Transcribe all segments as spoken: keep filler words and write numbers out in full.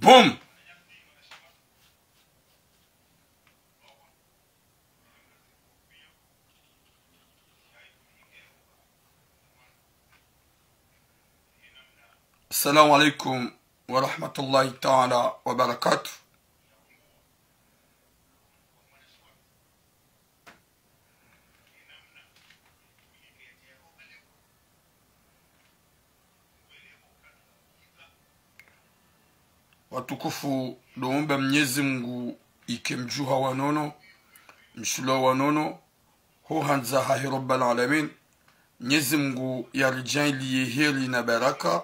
Boum. Assalamu alaikum wa rahmatullahi ta'ala wa barakatuh. Watukufu, ndo omba Mnyezi Mungu ike mdjuha wa nono, mshulwa wa nono, ho handza hahe Rabbal Alamin. Mnyezi Mungu yaridjaanliye heri na baraka,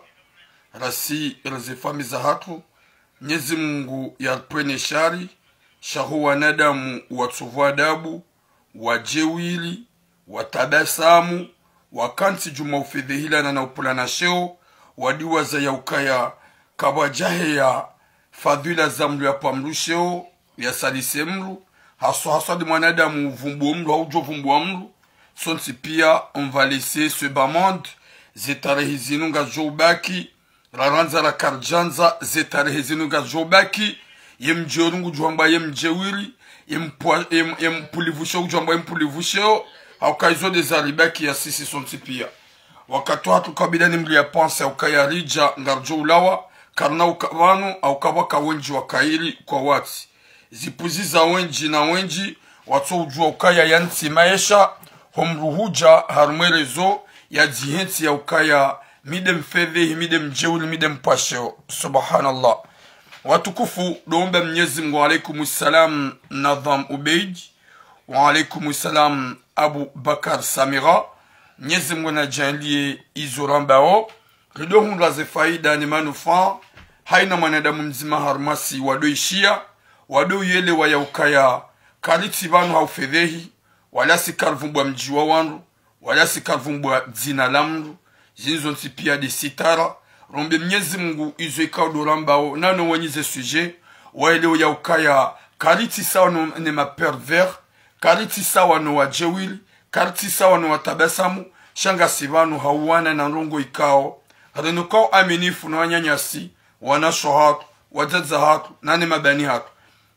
rasi na ze famiyi zahatru. Mnyezi Mungu yaripvwene shari, sha ho wanadamu watsovu adabu, wadjewili, watabasamu, wakantsi djuma ufedhehilana na upvulana sheo, wadiwaza ya ukaya kapvwadjaheya fadhwila za mdru yapva mdru sheo, yasalise mdru, haswa haswa ndi mwanadamu uvumbuo mdru, haudjo vumbuwa mdru. Sontsi pia, on va laisser ce bas monde, ze tarehi zinu ngazidjo ubaki, rarandza rakaridjandza, ze tarehi zinu ngazidjo ubaki, ye mdjeuri ngudjo hambwa ye mdjewili, ye mpwa-, ye m-, ye mpvulivu sheo ngudjo hambwa ye mpvulivu sheo, hauka izo nde zaribaki ya sisi sontsi pia. Wakati hatru kabila ni mdru ya panse, hauka yaridja ngaridjo ulawa, karina uka pvanu, hauka pvwaka wendji wakairi kwa watsi. Zipvuzi za wendji na wendji, watso udjuwa ukaya yantsi maesha, ho mdru hudja harumwa e réseau, yadzihentsi ya ukaya mi nde mfedhehi, mi nde mdjeuri, mi nde mpvwa sheo. Subhanallah. Watukufu, ndo omba Mnyezi Mungu. Wa alaikum salam, Nadham Ubeid. Wa alaikum salam, Abu Bakar Samira. Mnyezi Mungu nadjaanliye izo rambao rido hundra ze faida ne manufaa, haina mwanadamu mdzima harumwa si wado ishiya, wado uyelewa ya ukaya karitsi pvanu ha ufedhehi, wala si karivumbwa mdji wa wandru, wala si karivumbwa dzina la mndru, zinu zontsi pia nde sitara. Rombe Mnyezi Mungu izo ikao ndo rambao, nano wenyi ze sujet, waelewe ya ukaya karitsi sawa no, ne ma pervers, karitsi sawa no wadjewili, karitsi sawa no watabasamu, sha ngasi pvanu ha uwana na ndrongoo ikao, rinu kao aminifu no wananyasi, wanashe hatru, wadzadze hatru, nane mabani hatru.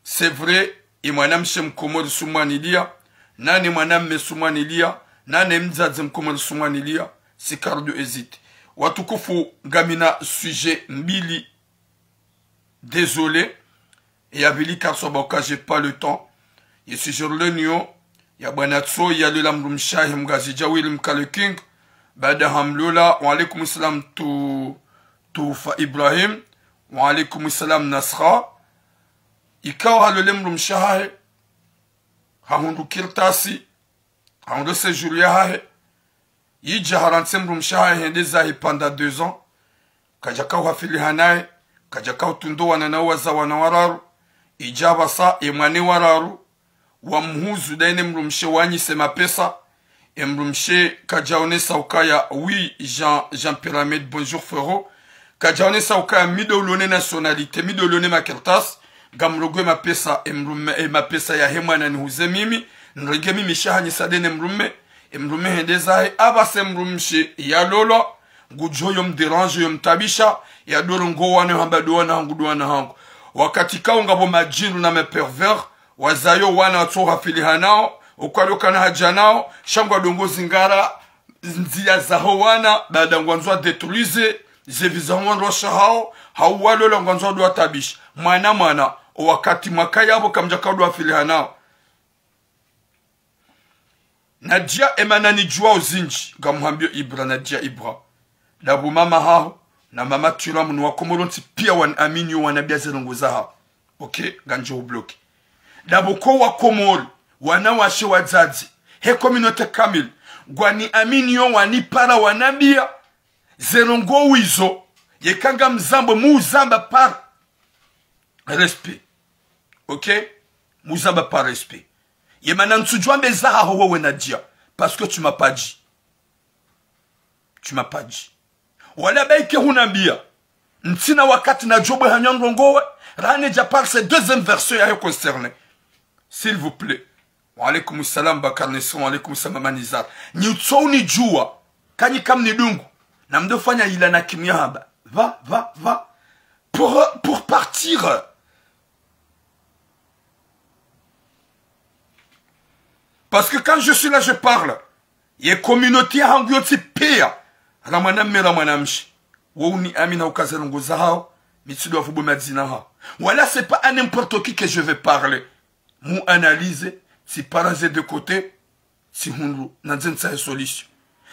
C'est vrai, e mwanamshe mkomori sumwaniliya, nane mwanamme sumwaniliya, nane mdzadze mkomori sumwaniliya, si karido hésiter. Watukufu, ngamina sujet mbili, désolé. Ya pvili kariswaba uka j'ai pas le temps. Ye sujet rilo nayo, ya bwana Tso, yalola mdrumshe wahe mngazidja wili mkale king. Baada hamlola, wa alaikum salam tu, Tufa Ibrahim. Wa alaikum salam Nasra. Ikao halole mdrumshe wahahe, hahundru kartasi, hahundru séjour yahahe. Yidja harantsi mdrumshe wahahe hende zahe pendant deux ans. Kadjaka uhafiliha naye, kadjaka utundowana na uwaza wana wararu. Idja pvasa, e mwana wa raru, wamhuzu ndaye ne mdrumshe wanyise mapesa. E mdrumshe kadjaonesa ukaya, oui, Jean, Jean Pyramide, bonjour frérot. Kadjaonesa ukaya mi ndo ulona nationalité, mi ndo ulona makartasi, ngamrongoo e mapesa, e mdrumme, e mapesa yahe mwana nihuze mimi, nirenge mimi sha hanyisa ndaye ne mdrumme. E mdrumme hende zahe, apvasa e mdrumshe yalolwa, ngudjo yo mdéranger, yo mtabisha, yado rongoo wana hamba ndo wana hangu, ndo wana hangu. Wakati kao ngapvo madjindru na ma pervers, wazayo wana watso uhafiliha nao, ukwalo kana haja nao, sha ngwadongo zingara ndziya zaho wana, baada ngwandzo wa détruise ze vie zaho wandru washe hao, hau walola ngwandzo wado watabisha. Mwana, mwana, o wakati mwaka yapvo kamdjaka udo wafiliha nao. Nadia, e mana nidjuwao zindji, ngamhambio Ibra, Nadia Ibra. Ndapvo mama haho, na mama Tiramu, ni Wakomori wontsi pia waniaminiyo wanambia ze ndrongoo zahaho. Ok, ngandjo ubloquer. Ndapvo ko Wakomori, wanawashe, wadzadze, he communauté kamili, ngwaniaminiyo wanipara wanambia ze ndrongoo izo, yeka ngamzambo muzamba par respect. Ok? Muzamba par respect. Ye mana ntsudjo wamba zahaho wewe Nadia, parce que tu m'as pas dit. Tu m'as pas dit. Wala baike hunambia. Ntsina wakati nadjo bwe hanya ndrongowe, rane dja parce deuxième version yahe concerné. S'il vous plaît. Wa alaikum salam Bakar Nisson, wa alaikum salam Manizar. Nyi utso unidjuwa, kanyi kamnidungu, na mdo fanya ila na kimu yahamba. Va, va, va. pour, pour partir. Parce que quand je suis là, je parle. Ye communauté yahangu yontsi pia. Ra mwanamme, ra mwanamshe. Wo uni amini ukaze ndrongoo zahawo, mi tsi ndo wavumbue madzina hawo. Wala c'est pas à n'importe qui que je vais parler. Mu analyser, tsi paraze de côté, tsi hundru, nandze ntsahe solution.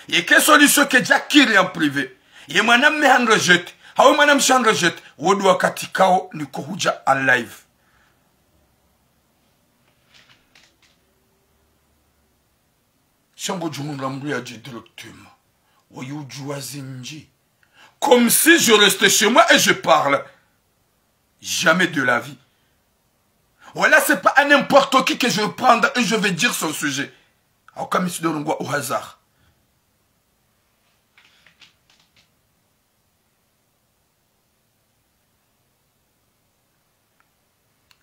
Ye ke solution ke djakiri en privé. Ye mwanamme han rejeté, hawu mwanamshe han rejeté, wo ndo wakati kawo niko hudja en live. Sha ngodjo hundra mdru yadje directement. Woyi udjuwa zindji. Comme si je restais chez moi et je parle. Jamais de la vie. Wala c'est pas à n'importe qui que je vais prendre et je vais dire son sujet. Hauka mi tsi ndo ndrongoo au hasard.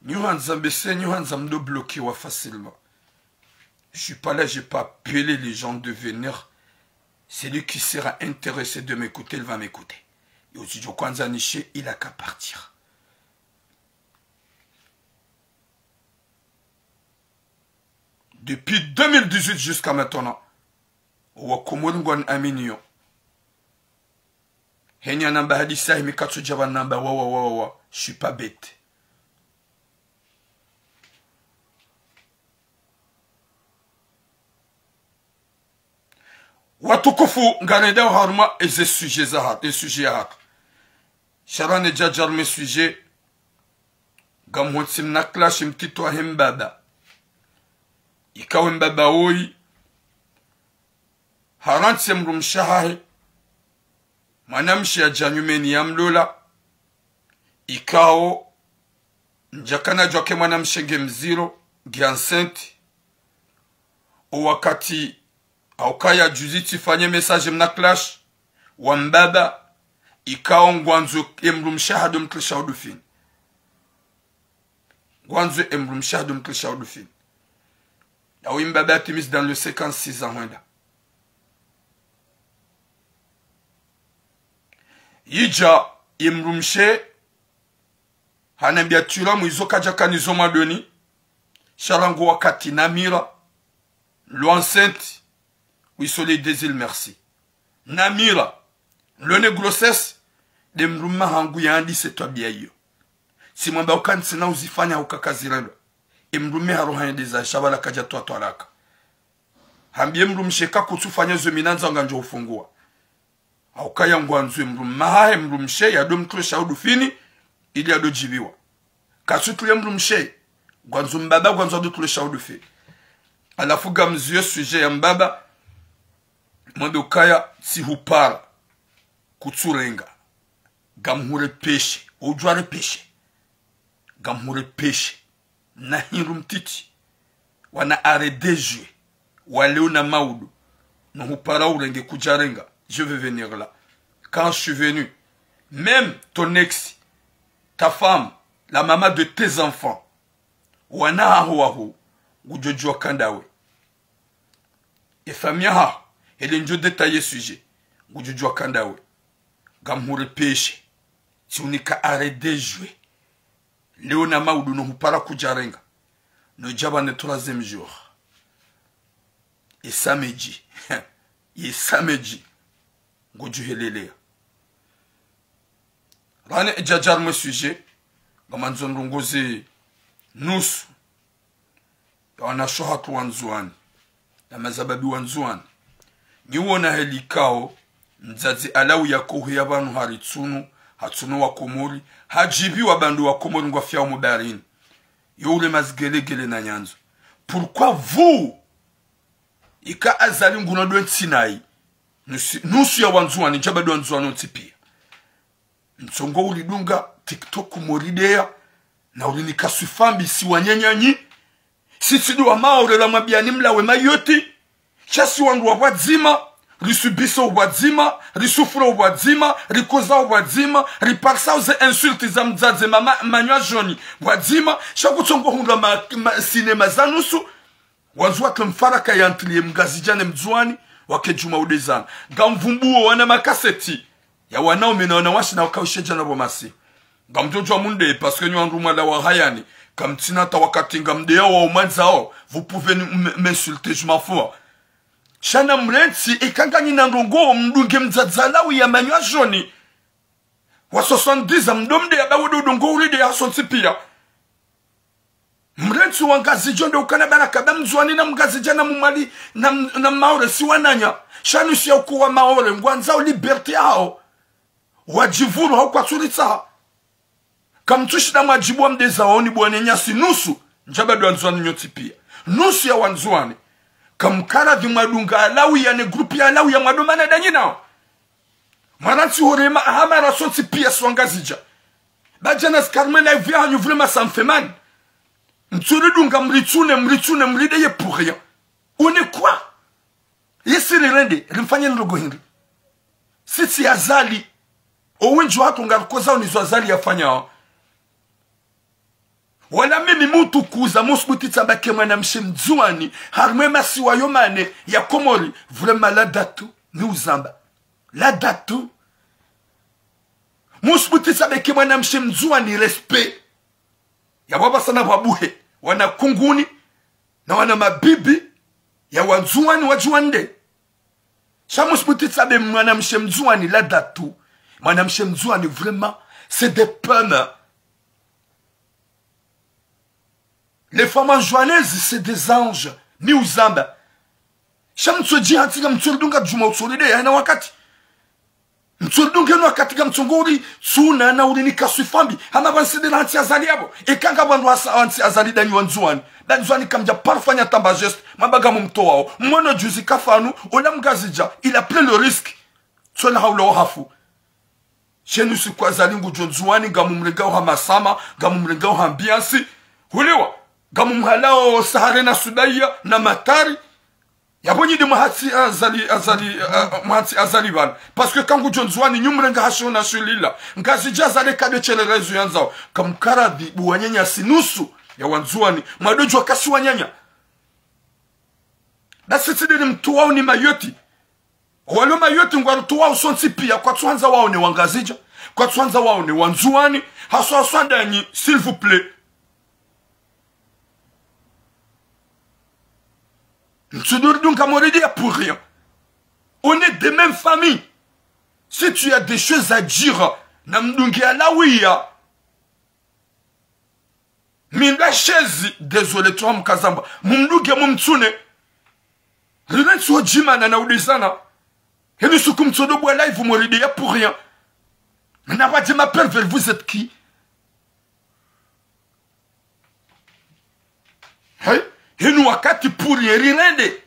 Nyi handza mbese, nyi handza mdo bloquer wa facilement. Je suis pas là, j'ai pas appelé les gens de venir. Celui qui sera intéressé de m'écouter, il va m'écouter. Yo tsidjo kwandza nishe, il a qu'à partir. Depuis deux mille dix-huit jusqu'à maintenant, wa Komori ngwani aminiyo. Henya namba hadisi yahe mi katsudja ba namba wa, wa, wa, wa, wa. Je suis pas bête. Watukufu, ngarendao harumwa eze sujet zahatru, e sujet yahatru. Sha ra ne djadja harumwa e sujet. Ngamhotsi mna clash mtiti wahe mbaba. Ikao e mbaba woyi harantsi e mdrumshe wahahe. Mwanamshe yadja nyumeni yamlola. Ikao ndjakana djuwa ke mwanamshe nge mziro, nge enceinte. O wakati haukaya juzi tsifanye message mna clash wa mbaba, ikao ngwandzo e mdrumshe wahahe ndo mtrisha udufini. Ngwandzo e mdrumshe wahahe ndo mtrisha udufini. Hawu e mbaba yatimizi dans le cinquante-six ans hwenda. Yidja e mdrumshe hanambia tula mwizo kadjakana izo mwadoni. Sha rangu wakati namira, lo enceinte, oui, Soleil des Îles, merci. Namira, lo ne grossesse, nde mdrume wahangu yandise twabiya iyo. Tsimwamba uka ntsina uzifanya uka kazirendwa. E mdrume haroha yende zahe sha pvala kadja towa twalaka. Hambie mdrumshe ka kutsufanya zo mi nandza ngandjo ufungua. Haukaya ngwandzo e mdrume wahahe mdrumshe yado mtrisha udufini, ili yado djibiwa. Katsutule mdrumshe, ngwandzo mbaba, ngwandzo yado mtrisha udufini. Halafu ngamziyo sujet ya mbaba, mwambe ukaya tsihupara, kutsurenga. Ngamhurepeshe, udjuwa repeshe. Ngamhurepeshe. Na hindru mtiti. Wana arrêt de jouer. Wa leo na maudu. No hupara urenge kudjarenga. Je vais venir là. Quand je suis venu, même ton ex, ta femme, la maman de tes enfants, wana haho waho, ngudjo djuwa ka ndawe. E famille yahaho, hele ndjo détailler sujet, ngudjo djuwa ka ndawe. Ngamhurepeshe. Tsiunika arrêt de jouer. Leo na maudu no hupara kudjarenga. No dja pvanu troisième jour. E samedi. E samedi. Ngodjo helelea. Ra ne djadja harumwa e sujet. Ngamandzo ndrongoze nusu. Ya wanashe wahatru wa Ndzuwani. Ya mazababi wa Ndzuwani. Nyi wona heli ikao, mdzadze halawa yakohe ya pvanu hari tsunu, hatsunu wa Komori, hadjibiwa pvandru wa Komori ngwafiyao mubarini. Yo ule mazigelegele na nyandzo. Pourquoi vous? Ika Azali nguno ndo ntsi nayi. Nusu, nusu ya wa Ndzuwani, ndjaba ndo wa Ndzuwani wontsi piya. Ntsongo ulidunga TikTok morideya, na ulinika swifa mbi si wananyanyi. Sisi ndo wa Maore la mwabiyani mlawe Mayotte. Sha si wandru wa pvwadzima, risubisa upvwadzima, risufura upvwadzima, rikoza upvwadzima, riparisa uze insulte za mdzadze mama, manywa joni, pvwadzima, sha kutsongo hundra ma, ma, sinema za nusu, Wandzuwani mfaraka ya entre ye mngazidja ne mndzuwani, wake djuma udezana. Ngamvumbuo wana makaseti ya wanaume na wanawashe na wakaushe djana pvo masi. Ngamdjodjuwa mundeye, parce que nyi wandru mwalawa hayani. Kamtsina hata wakati ngamdeya wa umwandzao. Vous pouvez m-, m'insulter, je m'en fous. Sha namrentsi, eka nganyina ndrongoo, mdunge mdzadze Alawiya manyo ya joni. Wa soixante-dix ans, mdo mdeya ba wedo udungo urideya hasontsi piya. Mrentsi wa Ngazidja ndo ukana baraka ba Mndzuwani na Mngazidja na Mumwali na m-, na Maore si wananya. Sha nusu ya ukuu wa Maore, ngwandzao liberté yahawo. Wadjivuru hau kwatsuritsaha. Kamtsushinda mwadjibu wa mdeza waoni bwananyasi nusu. Ndjaba ndo Wandzuwani nyontsi piya. Nusu ya Wandzuwani. Kamkaradhi mwadunga Alawiya ne groupe ya Alawiya mwadomana danyi nao. Mwarantsi horema ahamara sontsi piya si Wangazidja. Ba djana zikarimwe live yahanyu vraiment ça me fait mal. Mtsuridunga mritsune, mritsune, mrideye pour rien. On est quoi ? Yesi rirende, rimfanye ndrongoo hindri ? Sisi Azali. Owendji wahatru ngarikozao nizo Azali yafanyao. Wala mimi mutsukuza, musubutitsa ba ke mwanamshe Mndzuwani, harimwe masiwa yo mane ya Komori, vraiment la date, mi uzamba. La date. Musubutitsa ba ke mwanamshe Mndzuwani, respect. Ya baba sana babuhe, wana Kunguni, na wana Mabibi, ya Wandzuwani wadjuwande. Sha musubutitsa ba mwanamshe Mndzuwani la date. Mwanamshe Mndzuwani vraiment, c'est des pommes. Les femmes anjouanaises, c'est des anges. Mi uzamba. Sha mtsodji hantsi ka mtsoridunga djuma utsorideya hayina wakati. Mtsoridunga hayina wakati ka mtsongo uri tsuna na uri ni kaswi fambi. Hama ba nsidira hantsi Azali yabo. Eka ngapvo wandru hasa hantsi Azali danyi Wandzuwani. Ba Ndzuwani kamdja parfanya tamba geste. Mabanga mumtowao. Mwono juzi kafanu. Ola Mngazidja. Il a pris le risque. Tsola haula wahafu. Shenu si kwa Azali ngudjo Ndzuwani, ngamumrengao ha masama, ngamumrengao ha ambiance. Hulewa, ngamumhalao Sahare na Sudaya na Matari. Yapvo nyi nde mwahantsi Azali, Azali, eh, mwahantsi Azali pvanu. Parce que ka ngudjo Ndzuwani, nyi mrenga hasho na shulila. Ngazidja Azali kade shele rezo yandzao. Kamkaradhi, bo wananyasi nusu ya Wandzuwani. Mwadodjuwa kasi wananya. Basi tsi nde rimtowao ni Mayotte. Walo Mayotte ngwarutowao sontsi piya, kwatsuhandza waone Wangazidja, kwatsuhandza waone Wandzuwani, haswa haswa ndanyi, s'il vous plaît. Mtsuduridunga morideya pour rien. On est de même famille. Si tu as des choses à dire, namdunge Alawiya. Mindwa shezi, désolé, tsuha mkazamba. Mumdunge mumtsune. Rirentsi hodjimana na udizana. Heni suku mtsodo bwa live morideya pour rien. Na wadje ma pervers, vous êtes qui ? Hey ? Heni wakati pour rien, rirende.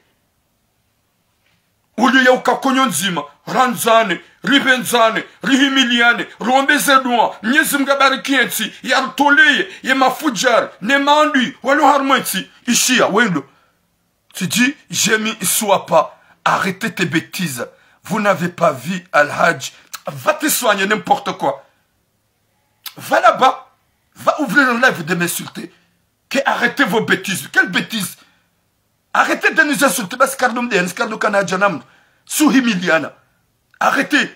Uliya uka konyo ndzima, randzane, ripvendzane, rihimiliane, rombe ze dua, Mnyezi Mngu abariki yentsi, yarutoleye, ye mafudjari, ne mandwi, walo harumwa yentsi, ishiya, wendo. Tu dis, je m'y sois pas, arrêtez tes bêtises. Vous n'avez pas vu Alhadj. Va te soigner, n'importe quoi. Va là-bas, va ouvrir un live de m'insulter. Que arrêtez vos bêtises. Quelles bêtises ? Arrêtez de nous insulter. Basi kardom de, kardom kana djanam. Suhimiliana. Arrêtez.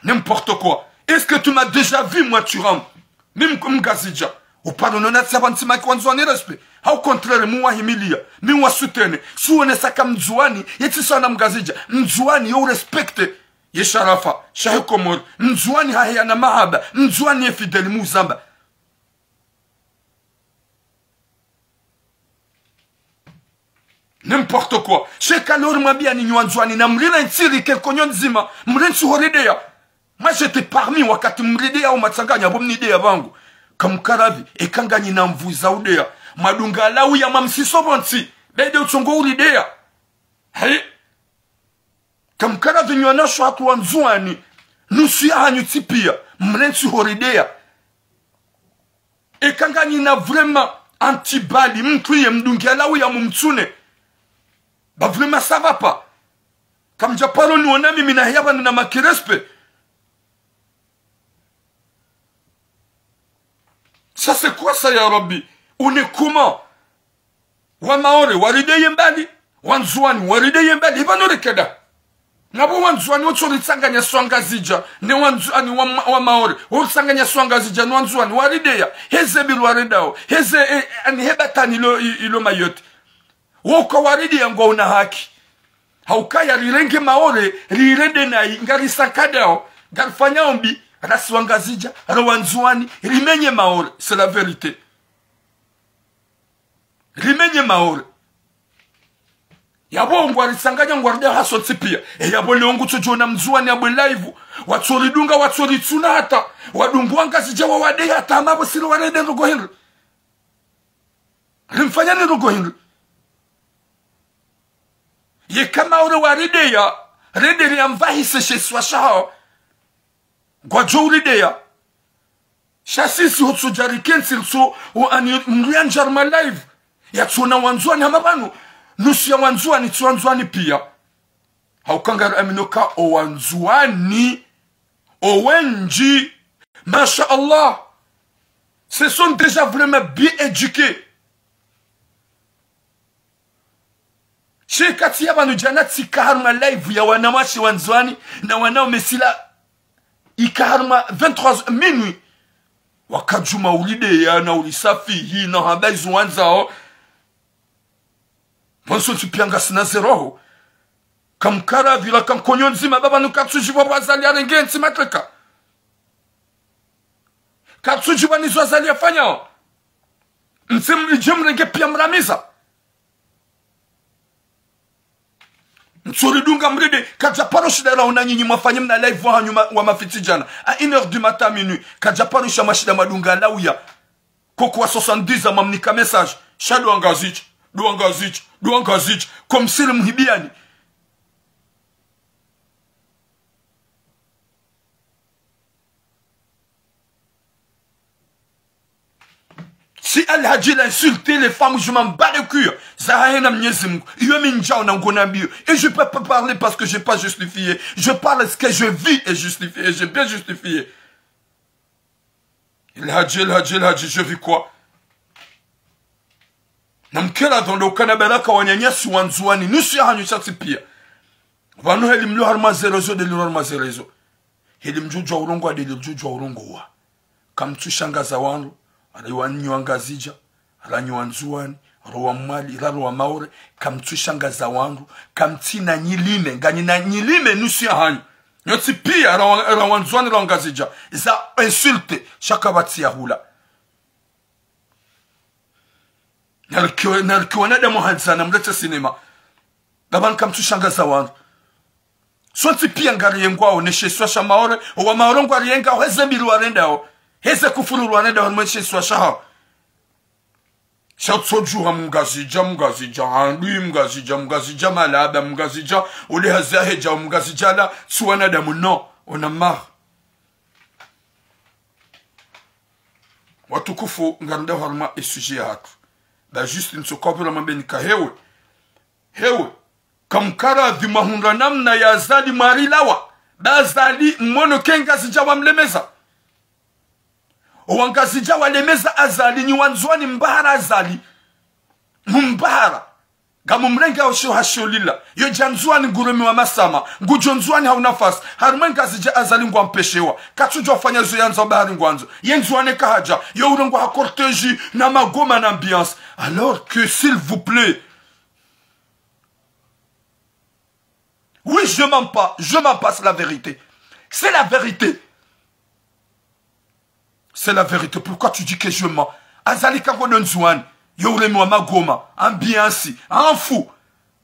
N'importe quoi. Est-ce que tu m'as déjà vu, moi, tu rentres ? Même comme Ngazidja. Uparo nona tsaba ntsima ki Wandzuwani respect. Au contraire, mi wahimiliya. Mi wasoutenir. Suone saka Mndzuwani. Yetsi sawa na Mngazidja. Mndzuwani yo respecte. Ye sharafa, shahe Komori, Mndzuwani haheya na mahaba, Mndzuwani ye fidèle muzamba. N'importe quoi. Sheka lori mwambiya ni nyi Wandzuwani na mrire ntsiri ke konyo ndzima, mrentsi horideya. Moi, j'étais parmi wakati mrideya umatsanganya, bo mnideya pvangu. Kamkaradhi, eka nganyina nvu za udeya. Mwadunga Alawiya mamsiso pvontsi, bede utsongo urideya. Hayi. Kamkaradhi nyi wanashe hatru Wandzuwani, nusu yahanyu tsi piya, mrentsi horideya. Eka nganyina vraiment anti-Bali, mtwiye mdunge Alawiya mumtsune. Ba vraiment ça va pas. Kamdja paro niona mimi naheya pvanu na manque respect. Ça, c'est quoi ça, ya Rabbi ? On est comment ? Wa Maore, warideye mbali. Wandzuwani, warideye mbali. Ipvanu rikeda. Ngapvo wandzuwani wotsoritsanganya si wangazidja, ne wandzuwani wa, wa Maore, wotsoritsanganya si wangazidja ne wandzuwani, warideya, heze biru warendao, heze, eh, ani he batani ilo, ilo Mayotte. Woka warideya ngwaona haki. Haukaya rirenge Maore, rirende nayi, ngarisankadao, ngarifanyao mbi, ra si wangazidja, ra wandzuwani, rimenye Maore, c'est la vérité. Rimenye Maore. Yapvo ngwaritsanganya ngwaridao hasontsi piya. E yapvo leo ngutsodjona mndzuwani yapvo live. Watsoridunga, watsoritsuna hata. Wadungu wangazidja wawadeya hata hama pvo si ri warende ndrongo hindri. Rimfanyani ndrongo hindri. Yeka Maore warideya, rende riamvahise she isiwa shahao. Ngwadjo urideya. Sha sisi hutsudja rikentsi ritso, o ani mndru yandja harumwa live. Yatsona wandzuwani hama pvanu. Nusu ya wandzuwani tsi wandzuwani piya. Hauka ngari aminoka o wandzuwani, o wendji, masha Allah, ce sont des gens vraiment bien éduqués. She kati ya pvanu djana tsika harumwa live ya wanawashe wandzuwani na wanaume sila ika harumwa vingt-trois heures, minuit. Wakadjuma urideya na urisafihi na hamba izo wandzao. Pvanu sontsi piya ngasina ze roho. Kamkara pvira kankonyo ndzima, ba pvanu katsudjipva pvo Azali yarenge ntsi mateka. Katsudjipva nizo Azali yafanyao. Ntsi mridje mrenge piya mramiza. Ntsoridunga mrende, kadjaparo shinda raona nyinyi mwafanya mna live wahanyu ma, wa mafitsi djana. À une heure du matin, minuit. Kadjaparo sha mashinda madunga lauya. Koko wa soixante-dix ans mamnika message. Sha dua ngazidja, dua ngazidja, dua ngazidja. Comme si ri mhibiyani. Si Al Hadji il a insulté les femmes, je m'en bats les couilles. Zahahe na Mnyezi Mungu. Iyo mi ndjao na ngona mbiyo. Et je peux pas parler parce que j'ai pas justifié. Je parle ce que je vis et justifié. Et j'ai bien justifié. Al Hadji, Al Hadji, Al Hadji, je vis quoi? Namkela dhondo ukana baraka wananyasi wandzuwani. Nusu ya hanyu shatsi piya. Pvanu heli mlo harumwa ze réseaux, ndeli harumwa ze réseaux. Heli mdjudjuwa urongowa, ndeli mdjudjuwa urongowa. Kamtsushangaza wandru, ari wanyu wangazidja, ranyu wandzuwani, ro wa Mwali, ra ro wa Maore, kamtsushangaza wandru, kamtsina nyilime, nganyina nyilime nusu ya hanyu. Nyontsi piya ra wa, ra wandzuwani, ra wangazidja, za insulte, sha kapvatsi ya hula. Narikiwe, narikiwe wanadamu handzana, mlete sinema. Ba pvanu kamtsushangaza wandru. Sontsi piya ngariyengwao ne she isiwa sha Maore, o wa Maore ngwariyengao, heze mbi ri warendao, heze kufuru ri warendao, harumwa she isiwa shahao. Sha utsodjuha mngazidja, mngazidja, handui, mngazidja, mngazidja, malaba, mngazidja, ule hazi yahedja, mngazidja la, tsi wanadamu, non, on a marre. Watukufu, ngarendao harumwa e sujet yahatru. Ba juste ntsokopvira mambeni ka hewe. Hewe. Kamkara pvi mahundra namna ya Azali mwarilawa. Ba Azali mmono ke ngazidja wamlemeza. O wangazidja walemeza Azali, nyi wandzuwani mbahara Azali. Mumbahara. Ngamumrenga osho hasho lila. Yo dja ndzuwani ngurumiwa masama. Ngudjo ndzuwani ha unafasi. Harumwa ngazidja Azali ngwampeshewa. Katsudjuwa fanya zo yandzao bahari ngwandzo. Ye ndzuwani kahadja. Yo urengwa ha cortège na magoma na ambiance. Alors que, s'il vous plaît. Oui, je mens pas. Je mens pas, c'est la vérité. C'est la vérité. C'est la vérité. Pourquoi tu dis que je mens? Azali kangodo ndzuwani. Yo uremiwa magoma, ambiance, anfu.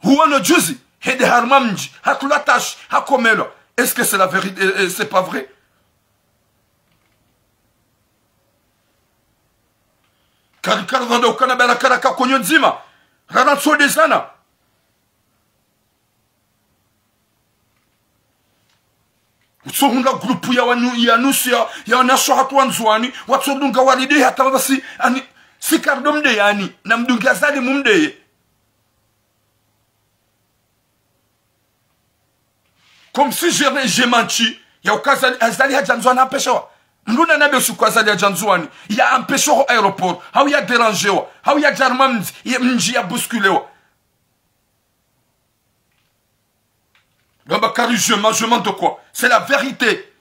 Huono juzi, hende harumwa mdji, hatulwa tashi, hakomelwa. Est-ce que c'est la vérité? Eh, eh, c'est pas vrai? Kari, kari, vando ukana bela kara kakonyo ndzima. Rara ntsodezana. Utsohundra groupe ya wanu, ya nusu ya, ya wanasho hatru wandzuwani, watsodunga waride hata basi, ani, si karido mdeyani, na mdungi Azali mumdeye. Comme si je, j'ai menti. Ya uka Azali, Azali hadja ndzuwani hampeshewa. Mndru na nabe usiku Azali hadja ndzuwani. Ya ampeshewa ho aéroport. Hau ya dérangewa. Hau ya djarma mdji, ya mdji ya bousculewa. Ngamba kari je mens, je mens de quoi? C'est la vérité.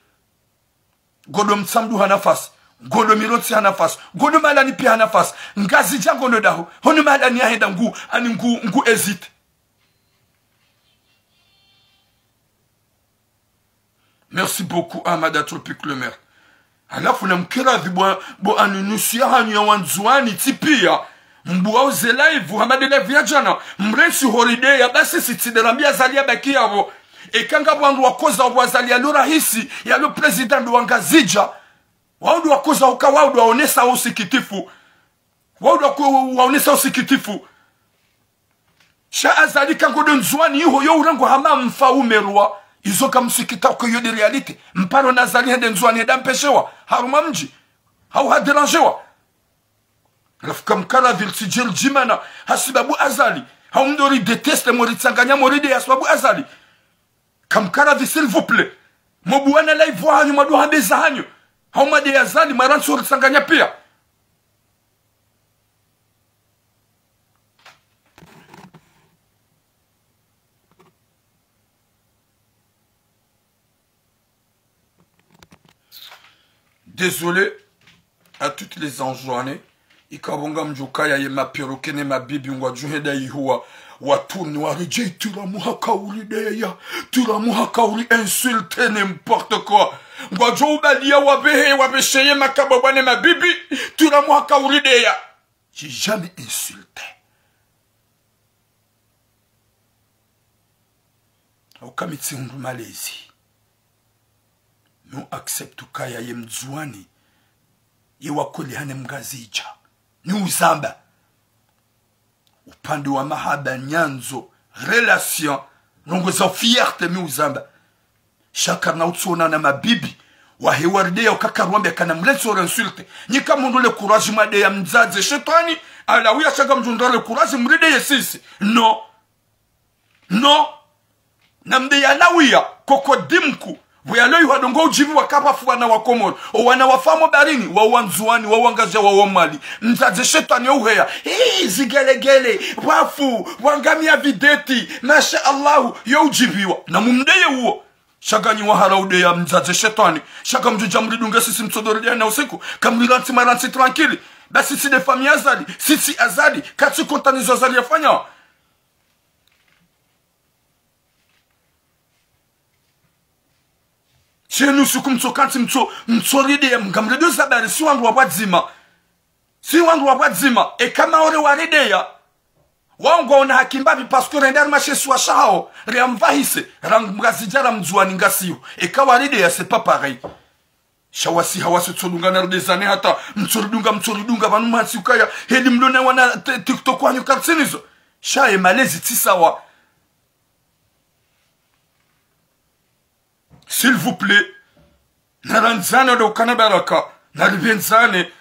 Ngondo Mtsamdu hana nafasi. Ngondo Mirontsi hana nafasi. Ngondo Mahalani pia hana nafasi. Ngazidja ngondo daho. Hono Mahalani yahenda ngu, ani ngu, ngu hésite. Merci beaucoup, Amada Tropic le maire. Halafu namkiri pvi bo, bo anu nusu yahanyu ya wandzuwani tsi pia. Mbuwa uze live, hama nde live ya djana. Mrentsi holiday ya basi sisi tsi nde rambia Azali yabaki yapvo. Eka ngapvo wandru wakoza wa Azali yalo rahisi, yalo président wa Ngazidja. Wao ndo wakoza uka, wao ndo waonesa usikitifu. Wao ndo wako-, waonesa usikitifu. Sha Azali ka ngondo Ndzuwani iho yo urengwa hama mfaume roi. Izo kamsikita uka yo nde réalité. Mparo na Azali hende Ndzuwani hende ampeshewa. Harumwa mdji. Hau hadérangewa. Halafu kamkiri pvi ritsidje ridjimane hasibabu Azali. Hau mdo ridéteste mo ritsanganya mo rideya hasibabu Azali. Kamkiri pvi, s'il vous plaît. Mobuwa na live wahanyu, mado hambeza hanyu. Hau madeya Azali, marantsi ritsanganya pia. Désolé à toutes les Anjouanais. Ikao ngamdjuwa ukaya ye ma perroquet ne mabibi ngwadjo henda ihuwa. Watruni waredjeyi tiramu haka urideya. Tiramu haka uri insulte, n'importe quoi. Ngwadjo ubaliya wapvehe, wapvesheye makabwabwa ne mabibi. Tiramu haka urideya. J'ai jamais insulté. Au ka mi tsi hundru malezi. Mi u accepte ukaya ye Mndzuwani, ye wa kweli hane Mngazidja. Mi uzamba. Upande wa mahaba, nyandzo, relation, ndrongoo za fierté, mi uzamba. Sha karina utsoona na mabibi wahe warideya, uka karwambia kana mletse ore insulte. Nyi kamhundru le courage mwadeya mdzadze shetwani, ala uya sha ngamdjohundra le courage mrideye sisi. Non. Non. Namdeya ala uya, koko dimku. Pvo yalo iho ndo ngo udjiviwa kapvafu wana wa Komoro. O wana wafa mo baharini, wa Wandzuwani, wa Wangazidja, wa Wamwali. Mdzadze shetwani yo uheya. Hii, zigelegele, pvafu, wangamia videti, masha Allahu, yo udjiviwa. Namumdeye uwo. Sha nganyi wahara udeya mdzadze shetwani. Sha ngamdjodja mridunge sisi mtsodo rideya na usiku. Kamrirantsi marantsi tranquille. Basi sisi nde famille Azali. Sisi Azali. Katsi kontra nizo Azali yafanya. Shenu siku mtsokantsi mtso, mtsorideya, ngamrideyo zabari, si wandru wa pvwadzima. Si wandru wa pvwadzima, eka Maore warideya. Wao ngwaona haki mbapvi parce que rende harimwa she isiwa shahao, riamvahise, ra Mngazidja ra Mndzuwani ngasiyo. Eka warideya, c'est pas pareil. Sha wasi hawasi tsodungana ridezane hata, mtsoridunga, mtsoridunga, pvanu mhantsi ukaya, heli mlo na wana te-, TikTok wanyu kartsinizo. Sha ye malezi tsi sawa. S'il vous plaît, narandzane ndo ukana baraka, naripvendzane,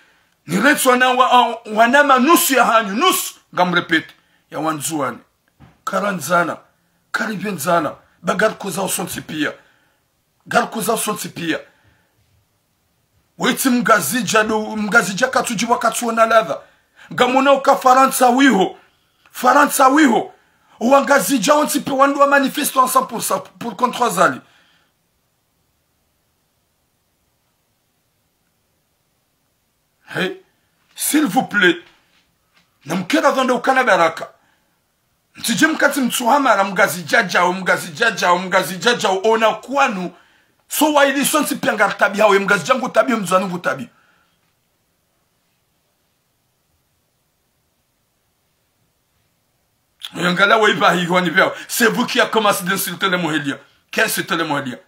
niretswa na wa, wana manusu yahanyu, nusu, ngamrepete, ya Wandzuwani. Karandzana, karipvendzana, ba ngarikoza usontsi pia. Ngarikoza usontsi pia. Wetsi Mngazidja ndo, Mngazidja katsudjiwa katsuona ladha. Ngamwona uka Farantsa wiho. Farantsa wiho. Wangazidja wontsi pia wandru wa manifeste en cent pour cent pour contre Azali. Hey, s'il vous plaît. Namkiri pvanu ndo ukana baraka. Mtsidje mkantsi mtsuhamara, Mngazidja djao, Mngazidja djao, Mngazidja djao, ona kwanu. So waili sontsi pia ngaritabiha, we Mngazidja ngutabiho, Mndzuwani ngutabiho. Yangala wa ipvahi hwani pia. C'est vous qui a commencé d'insulter les Mohéliens. Qui a insulté les Mohéliens?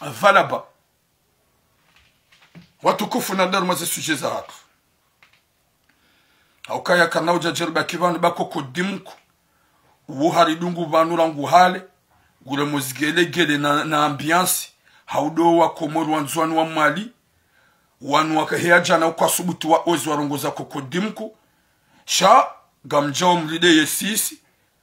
Va là-bas. Watukufu, na daruma ze sujet zahatru. Haukaya karina udja djeri baki pvanu ba koko dimku. Uwo haridungu pvanu rangu hale. Ngure mo zigelegele na, na ambiance. Hau ndo wa Komoro, Wandzuwani, Wamwali. Wanu wakaheya djana uka subuti wa ozi warongoza koko dimku. Sha, ngamdjao mrideye sisi.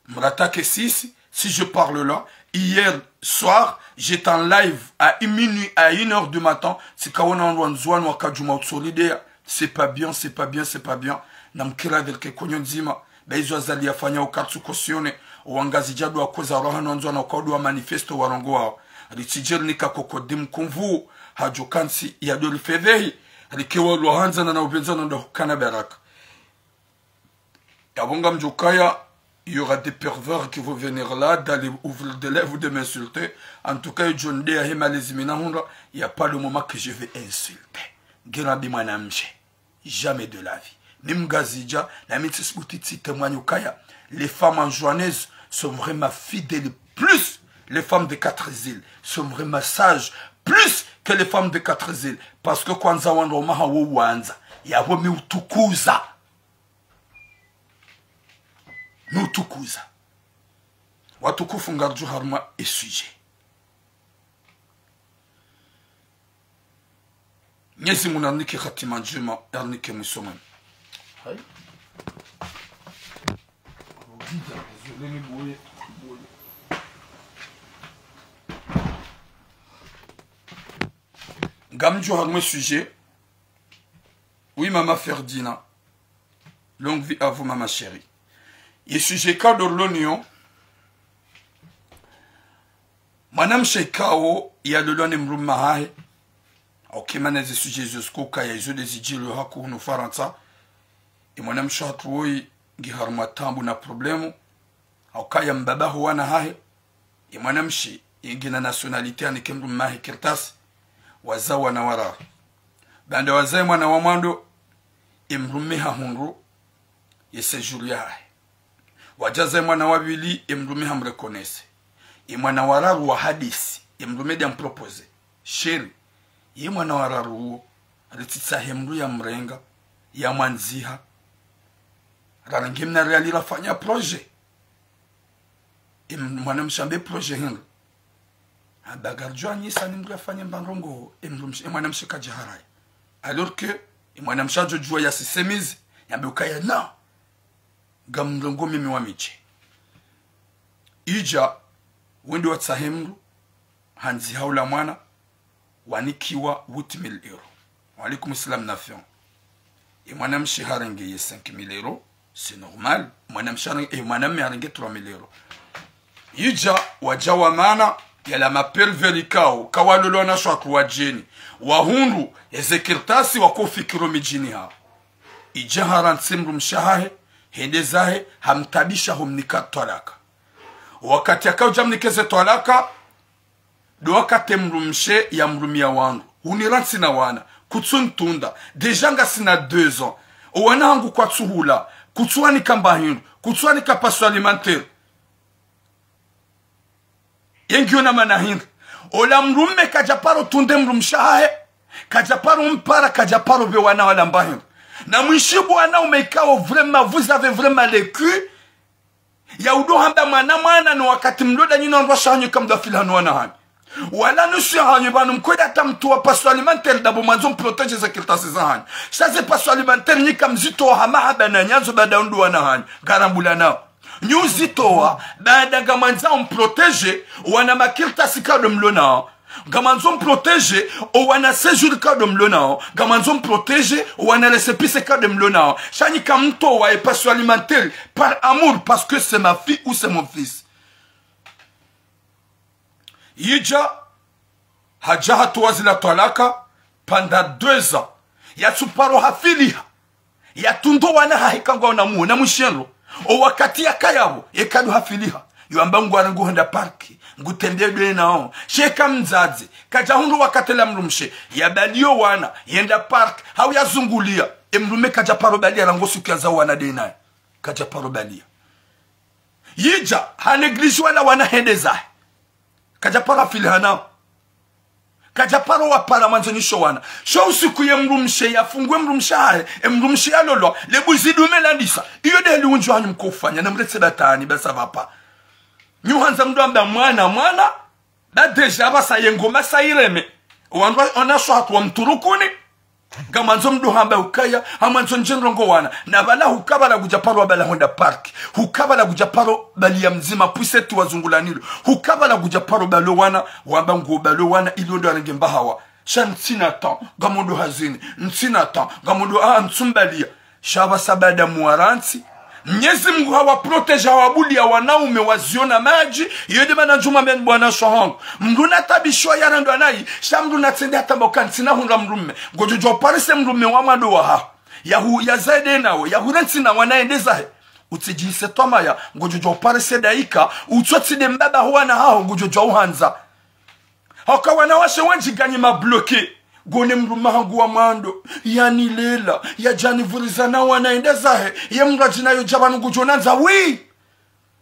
Mrattaquer sisi, si je parle là, hier soir, j'étais en live à minuit, à une heure du matin, tsikaona wandru Wandzuwani wakadjuma utsorideya, c'est pas bien, c'est pas bien, c'est pas bien. Namkiri pvwa ke konyo ndzima, ba izo Azali yafanya uka kartsu cautionner, Wangazidja ndo wakoza roha no wandzwa na ukao ndo wa manifesto warongoao. Ritsidje rinika koko dimkumvu, hadjo kantsi ya ndo rifedhehi, rike wa lwahandzana na upvendzana ndo hukana baraka. Yapvo ngamdjo kaya, il y aura des pervers qui vont venir là, d'aller ouvrir des lives, de m'insulter. En tout cas, John Deya, he malezi mina hundra, il y a pas le moment que je vais insulter. Ngena bi mwanamshe. Jamais de la vie. Mi mngazidja, na mi ntsisubutu ntsite mwanyu kaya, les femmes anjouanaises sont vraiment fidèles, plus les femmes des quatre îles sont vraiment sages, plus que les femmes des quatre îles. Parce que kwandza wandru wa maha wo wandza, yapvo mi utukuza. Mi utukuza. Watukufu, ngaridjo harumwa e sujet. Mwenyezi Mungu narinike hatima ndjema, yarinike mwiso mwema. Hai. Ngamdjo harumwa e sujet. Oui, Mama Ferdina. Longue vie à vous, Mama chérie. Ye sujet ka ndo rilo nayo. Mwanamshe ikao yalolwa ne mdrume hahe. Au kemana ze sujet zo zikao kaya izo nde zidjiri haku hunu Farantsa. E mwanamshe hatru woyi nge harumwa taabu na problème. Au kaya mbaba ho wana hahe. E mwanamshe yengena nationalité, yanike mdrume hahe kartasi. Waza wana wararu. Baanda waza e mwana wa mwando, e mdrume hahundru ye séjour yahahe. Wadja za e mwana wa pvili, e mdrume hamreconnaître. E mwana wa raru wahadisi, e mdrume nde amproposer: Chéri, ye mwana wa raru uwo, ritsitsahe mndru yamrenga, yamwandziha. Rarenge mi na Reali rafanya projet. E m-, mwanamshe hambe: Projet hindri? Hamba: Ngaridjo anyisa ni mndru yafanye mba ndrongoo. E mdrumshe, e mwanamshe kadja haraya. Alors que e mwanamshe hadjo djuwa yasisemize, yambe ukaya: Non. Ngamrongoo mimi wa midje. Idja, wende watsahe mndru, handziha ula mwana, wanikiwa huit mille euros. Wa alaikum salam, Nafion. E mwanamshe harenge ye cinq mille euros, c'est normal. Mwanamshe harenge, e mwanamme harenge trois mille euros. Idja, wadja wa mana, yala ma pervers ikao, kawalolwa na shwatu wadjeni. Wahundru, eze kartasi wakofikiro midjini ha. Idja harantsi mdrumshe hahe, hende zahe, hamtabisha, humnika twalaka. Wakati yakaudja mnike ze twalaka, ndo wakati mdrumshe yamrumia wandru: Hunirantsi na wana, kutsunitunda, déjà ngasina deux ans. O wana hangu kwatsuhula, kutsuwanika mba hindru, kutsuwanika passe alimentaire. Yengiyo na mana hindri? Ola mdrume kadja paro tunde mdrumshe hahe, kadja paro mpara, kadja paro pve wana wala mba hindru. Na mwishibu wana ume ikao vraiment, vous avez vraiment le cul ya udo hamba mwana mwana, no wakati mlola nyina ndrwa shanyu kamda fila hanu wana hanyu. Wala nusu ya hanyu pvanu mkweli hata mtowa passe alimentaire, ndapvo mwandzo mprotéger ze kartasi za hanyu. Sha ze passe alimentaire nyika mzitowa ha mahaba na nyandzo baada ndo wana hanyu. Ngarambula nao. Nyi uzitowa, baada ngamwandzao mprotéger, wana makartasi kado mlo nao. Ngamwandzo mprotéger, o wana séjour kado mlo nao. Ngamwandzo mprotéger, o wana récépissé kado mlo nao. Sha nyi kamtowa e passe alimentaire, par amour, parce que c'est ma fille ou c'est mon fils. Idja, hadja hatowa zila twalaka, pendant deux ans. Yatsuparo hafiliha. Yatundo wana hahe kangwaona muo, na mwishiendro. O wakati yakayapvo, yekado hafiliha. Yo amba ngwara nguhenda parc, ngutembee ndo nao. Sheka mdzadze, kadja hundru wakati la mdrumshe, yabaliyo wana, yenda parc, hau yazungulia. E mdrume kadja paro balia rangu siku yazao wana ndo naye. Kadja paro balia. Idja, ha néglige wala wana hende zahe. Kadja paro hafiliha nao. Kadja paro wapara mwandzo nyisho wana. Sho usiku ye mdrumshe yafungwe mdrumshe hahe, e mdrumshe yalolwa, le buzi dume landisa. Iyo nde heli undjo hanyu mko ufanya, na mretse batani, basa vapa. Nyi uhandza mndru amba mwana, mwana, ba déjà basa ye ngoma sa ireme. Wandru wa, ona shwatu wa mturukuni. Ngamwandzo mdo hamba ukaya, hamwandzo ndje ndrongoo wana. Na pvala hukapvala kudja paro wabala honda parc. Hukapvala kudja paro baliya mdzima, puiseti wazungulanilo. Hukapvala kudja paro balo wana, wamba ngo balo wana, ili ondo arenge mbahawa. Sha ntsina temps, ngamondo hazini. Ntsina temps, ngamondo, ah, ntsumbaliya. Sha pvasa baada muwarantsi, Mnyezi Mungu hawaproteja, hawabuliya wanaume waziona madji. Iyo nde mana ndjumwambiyani bwana shahangu, mndru natabishiwa yarendwa nayi, sha mndru natsende hata mba uka ntsina hundra mndrume. Ngodjodjuwa uparisa mndrume wa mwando wahaho, yahu, yazaye nde nawe, yahurantsi na wana yende zahe. Utsidjihise twamaya, ngodjodjuwa uparisa daika, utsotsi nde mbaba ho wana haho, ngodjodjuwa uhandza. Hauka wanawashe wendji nganyi mabloqué. Ngone mndrume hangu wa mwando, yanilela, yadjanivuriza na wana yende zahe, ye mndru adjina yo dja pvanu ngudjonandza, oui.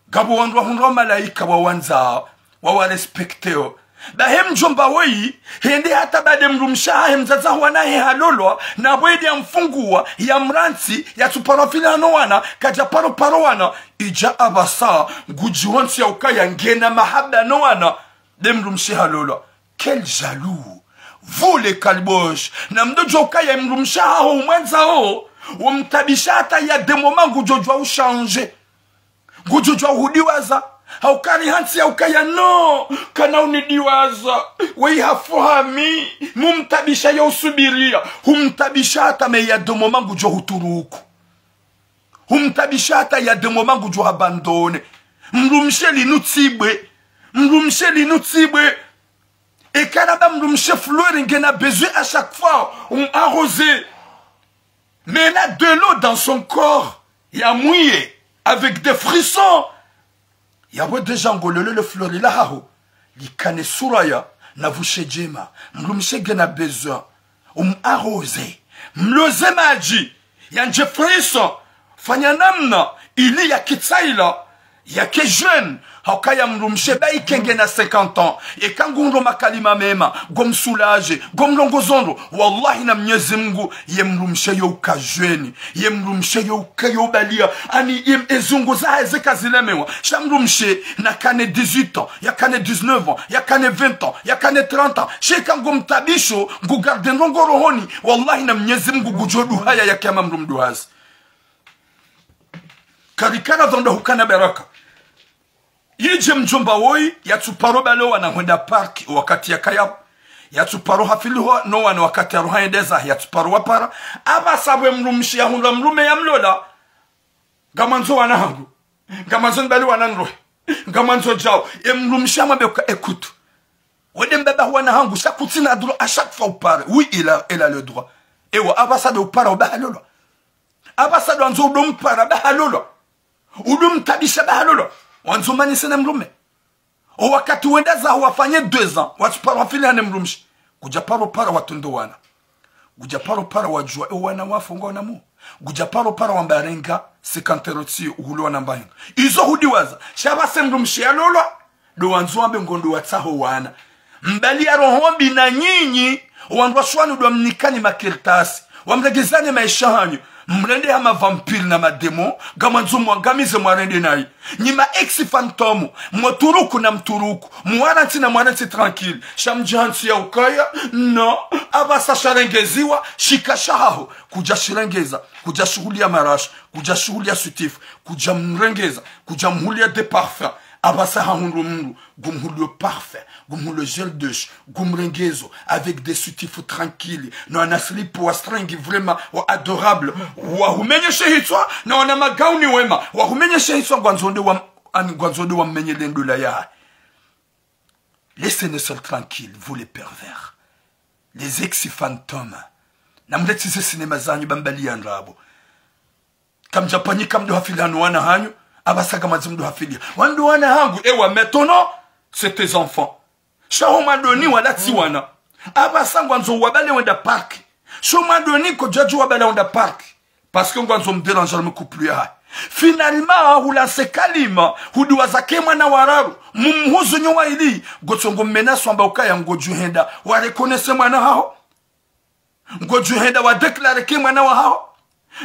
Ngapvo wandru wahundra wamalaika wawandzao, wawarespectéo. Bahi mdjomba woyi, hende hata baada mdrumshe hahe mdzadze ho wana hahe halolwa, na pvo yende yamfunguwa, yamrantsi, yatsuparwa fili hano wana, kadjaparo paro wana, idja apvasa, ngudjihontsi ya ukaya ngena mahaba no wana, nde mdrumshe halolwa. Quel jaloux! Vous les kalbosh, na mdodjuwa ukaya mdrumshe haho umwandzao, umtabisha hata ya des moments ngudjodjuwa uchanger. Ngudjodjuwa uhudiwaza. Hauka rihantsi ya ukaya no, kana unidiwaza. Weyi hafuhami, mumtabisha ya usubiriya. Humtabisha hata mais ya des moments ngudjo huturuku. Humtabisha hata ya des moments ngudjo habandonné. Mdrumshe linu tsibwe. Mdrumshe linu tsibwe. Eka ramba mdrumshe fleur ngena besoin à chaque fois, um arroser. Mais là, de l'eau dans son corps, ya mwiye, avec des frissons. Yapvo déjà ngolololo fleur lahaho, likane suraya, na vushe djema, mdrumshe ngena besoin, um arroser, mloze madji, yandje frisson, fanya namna, ili yakitsaila, yake jeune, hauka ya mdrumshe bahi kenge na cinquante ans, eka nguhundro makalima mema, ngomsoulager, ngomlongozo ndro, wallahi na Mnyezi Mungu, ye mdrumshe yo uka jeune, ye mdrumshe yo uka yo baliya, ani ye, ezungu zahe zeka zilemewa, sha mdrumshe, nakane dix-huit ans, yakane dix-neuf ans, yakane vingt ans, yakane trente ans, sha eka ngomtabisho, ngugarde ndrongo rohoni, wallahi na Mnyezi Mungu ngudjo duhaya ya kiyama mdru mduhazi. Karikana dhonda hukana baraka. Yidje mdjomba woyi, yatsuparo bale wana hwenda parc wakati yakaya. Yatsuparo hafili ho, no wana wakati yaruha yende zahe, yatsuparo wapara. Apvasa pvwe mdrumshe yahundra mdrume yamlola. Ngamwandzo wana hangu. Ngamwandzo nibali wana ndrohe. Ngamwandzo djao. E mdrumshe amwambe uka écoute. Wende mbaba ho wana hangu, sha kutsina droit à chaque fois upare. Oui, il a, il a le droit. Ewa, apvasa ndo upara uba halolwa. Apvasa ndo wandzo udo mpara ba halolwa. Udo mtabisha ba halolwa. Wandzo manise na mdrume. O wakati wenda zaho wafanye deux ans, watsuparo wafili hane mdrumshe. Ngudjaparo para watunde wana. Ngudjaparo para wadjuwa e wana wafu ngwao na mu. Ngudjaparo para wamba renga cinquante euros tsi uhule wana mbahinga. Izo hudiwaza. Sha pvase mdrumshe yalolwa. Ndo wandzo wambe ngondo watsaho wana. Mbali ya roho mbi na nyinyi, wandru washe wanu ndo wamnikani makartasi. Wamregezane maesha hanyu. Mrende ha mavampire na madémon, ngamwandzo mwangamize mwarende nayi. Nyi ma ex fantôme, mwoturuku na mturuku, mwarantsi na mwarantsi tranquille. Sha mdjihantsi ya ukaya, non, apvasa sharengeziwa, shika shahaho, kudja shirengeza, kudja shuhuliya marashi, kudja shuhuliya sutif, kudja mrengeza, kudja mhuliya des parfums, apvasa hahundru mdru, ngumhuliyo parfum, ngumhuliyo gel douche, ngumrengezo, avec des soutifs tranquilles, na wana slip wa string vraiment, wa adorable, wahumenyeshe hitswa, na wana magauni wema, wahumenyeshe hitswa, ngwandzo nde wa, ani ngwandzo nde wammenyele ndola yahe. Laissez nos sœurs tranquilles, vous les pervers. Les ex fantômes. Na mletse ze cinéma zanyu ba mbali ya ndrabo. Kamdjapvanyika mdo hafili hanu wana hanyu, apvasa ngamwandzo mdo hafili. Wandru wana hangu, ewa, maintenant, c'est tes enfants. Sha ho mwandoni wala tsi wana. Apvasa ngwandzo wabale wenda parc. Sha ho mwandoni kodjadju wabale wenda parc. Parce que ngwandzo mdéranger le couple yahahe. Finalement, hulanse kalima, hudiwaza ke mwana wa raru, mumhuzu nyo wayili, ngotsongo mmenace wamba ukaya ngodjuhenda, wa reconnaître mwana haho. Ngodjuhenda wa déclarer ke mwana wahaho.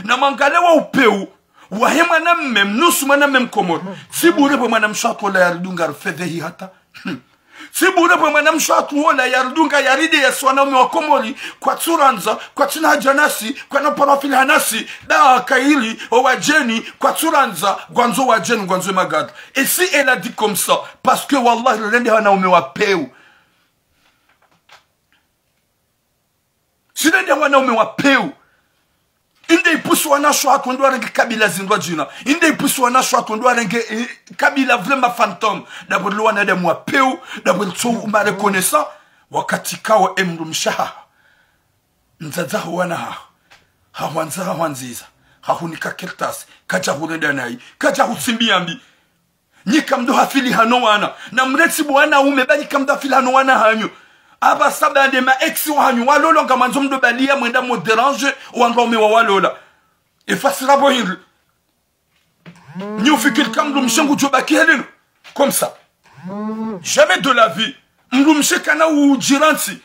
Na mwangale wa upeu wahe mwanamme, mnusu mwanamme Mkomori. Tsi bure pvwe mwanamshe hatru wola yaridunga rifedhehi hata. Hmm. Tsi bure pvwe mwanamshe hatru wola yaridunga yaride yasi wanaume wa Komori, kwatsurandza, kwatsina haja nasi, kwana paro wafili hanasi, da kairi, o wadjeni, kwatsurandza, ngwandzo wadjeni, ngwandzo magari. Et si elle a dit comme ça, parce que wallahi, rirende wanaume wa peu. Sirende wanaume wa peu. Inde ipu wanashe hatru ndo warenge kabila zindru djina. Inde ipusi wanashe hatru ndo warenge, eh, kabila vraiment fantôme. D'abord le wanadamu wa peu, d'abord tso uma reconnaissant. Wakati kawo emdrumshe haho, mdzadze haho wana haho, hahwandza hahwandziza, hahunika kartasi, kadja hurenda nayi, kadja hutsimbiya mbi. Nyi kamdo hafili hano wana. Na mrentsi bo wanaume, ba nyi kamdo hafili hano wana hanyu. Apvasa ba nde ma ex wahanyu walolwa, ngamwandzo mdo baliya mwenda mo déranger wandru waume wa walolwa. Efasiri yapvo hindri? Nyi ufikiri ka mdrumshe ngudjo baki helinu? Comme ça. Jamais de la vie. Mdrumshe kana udjirantsi.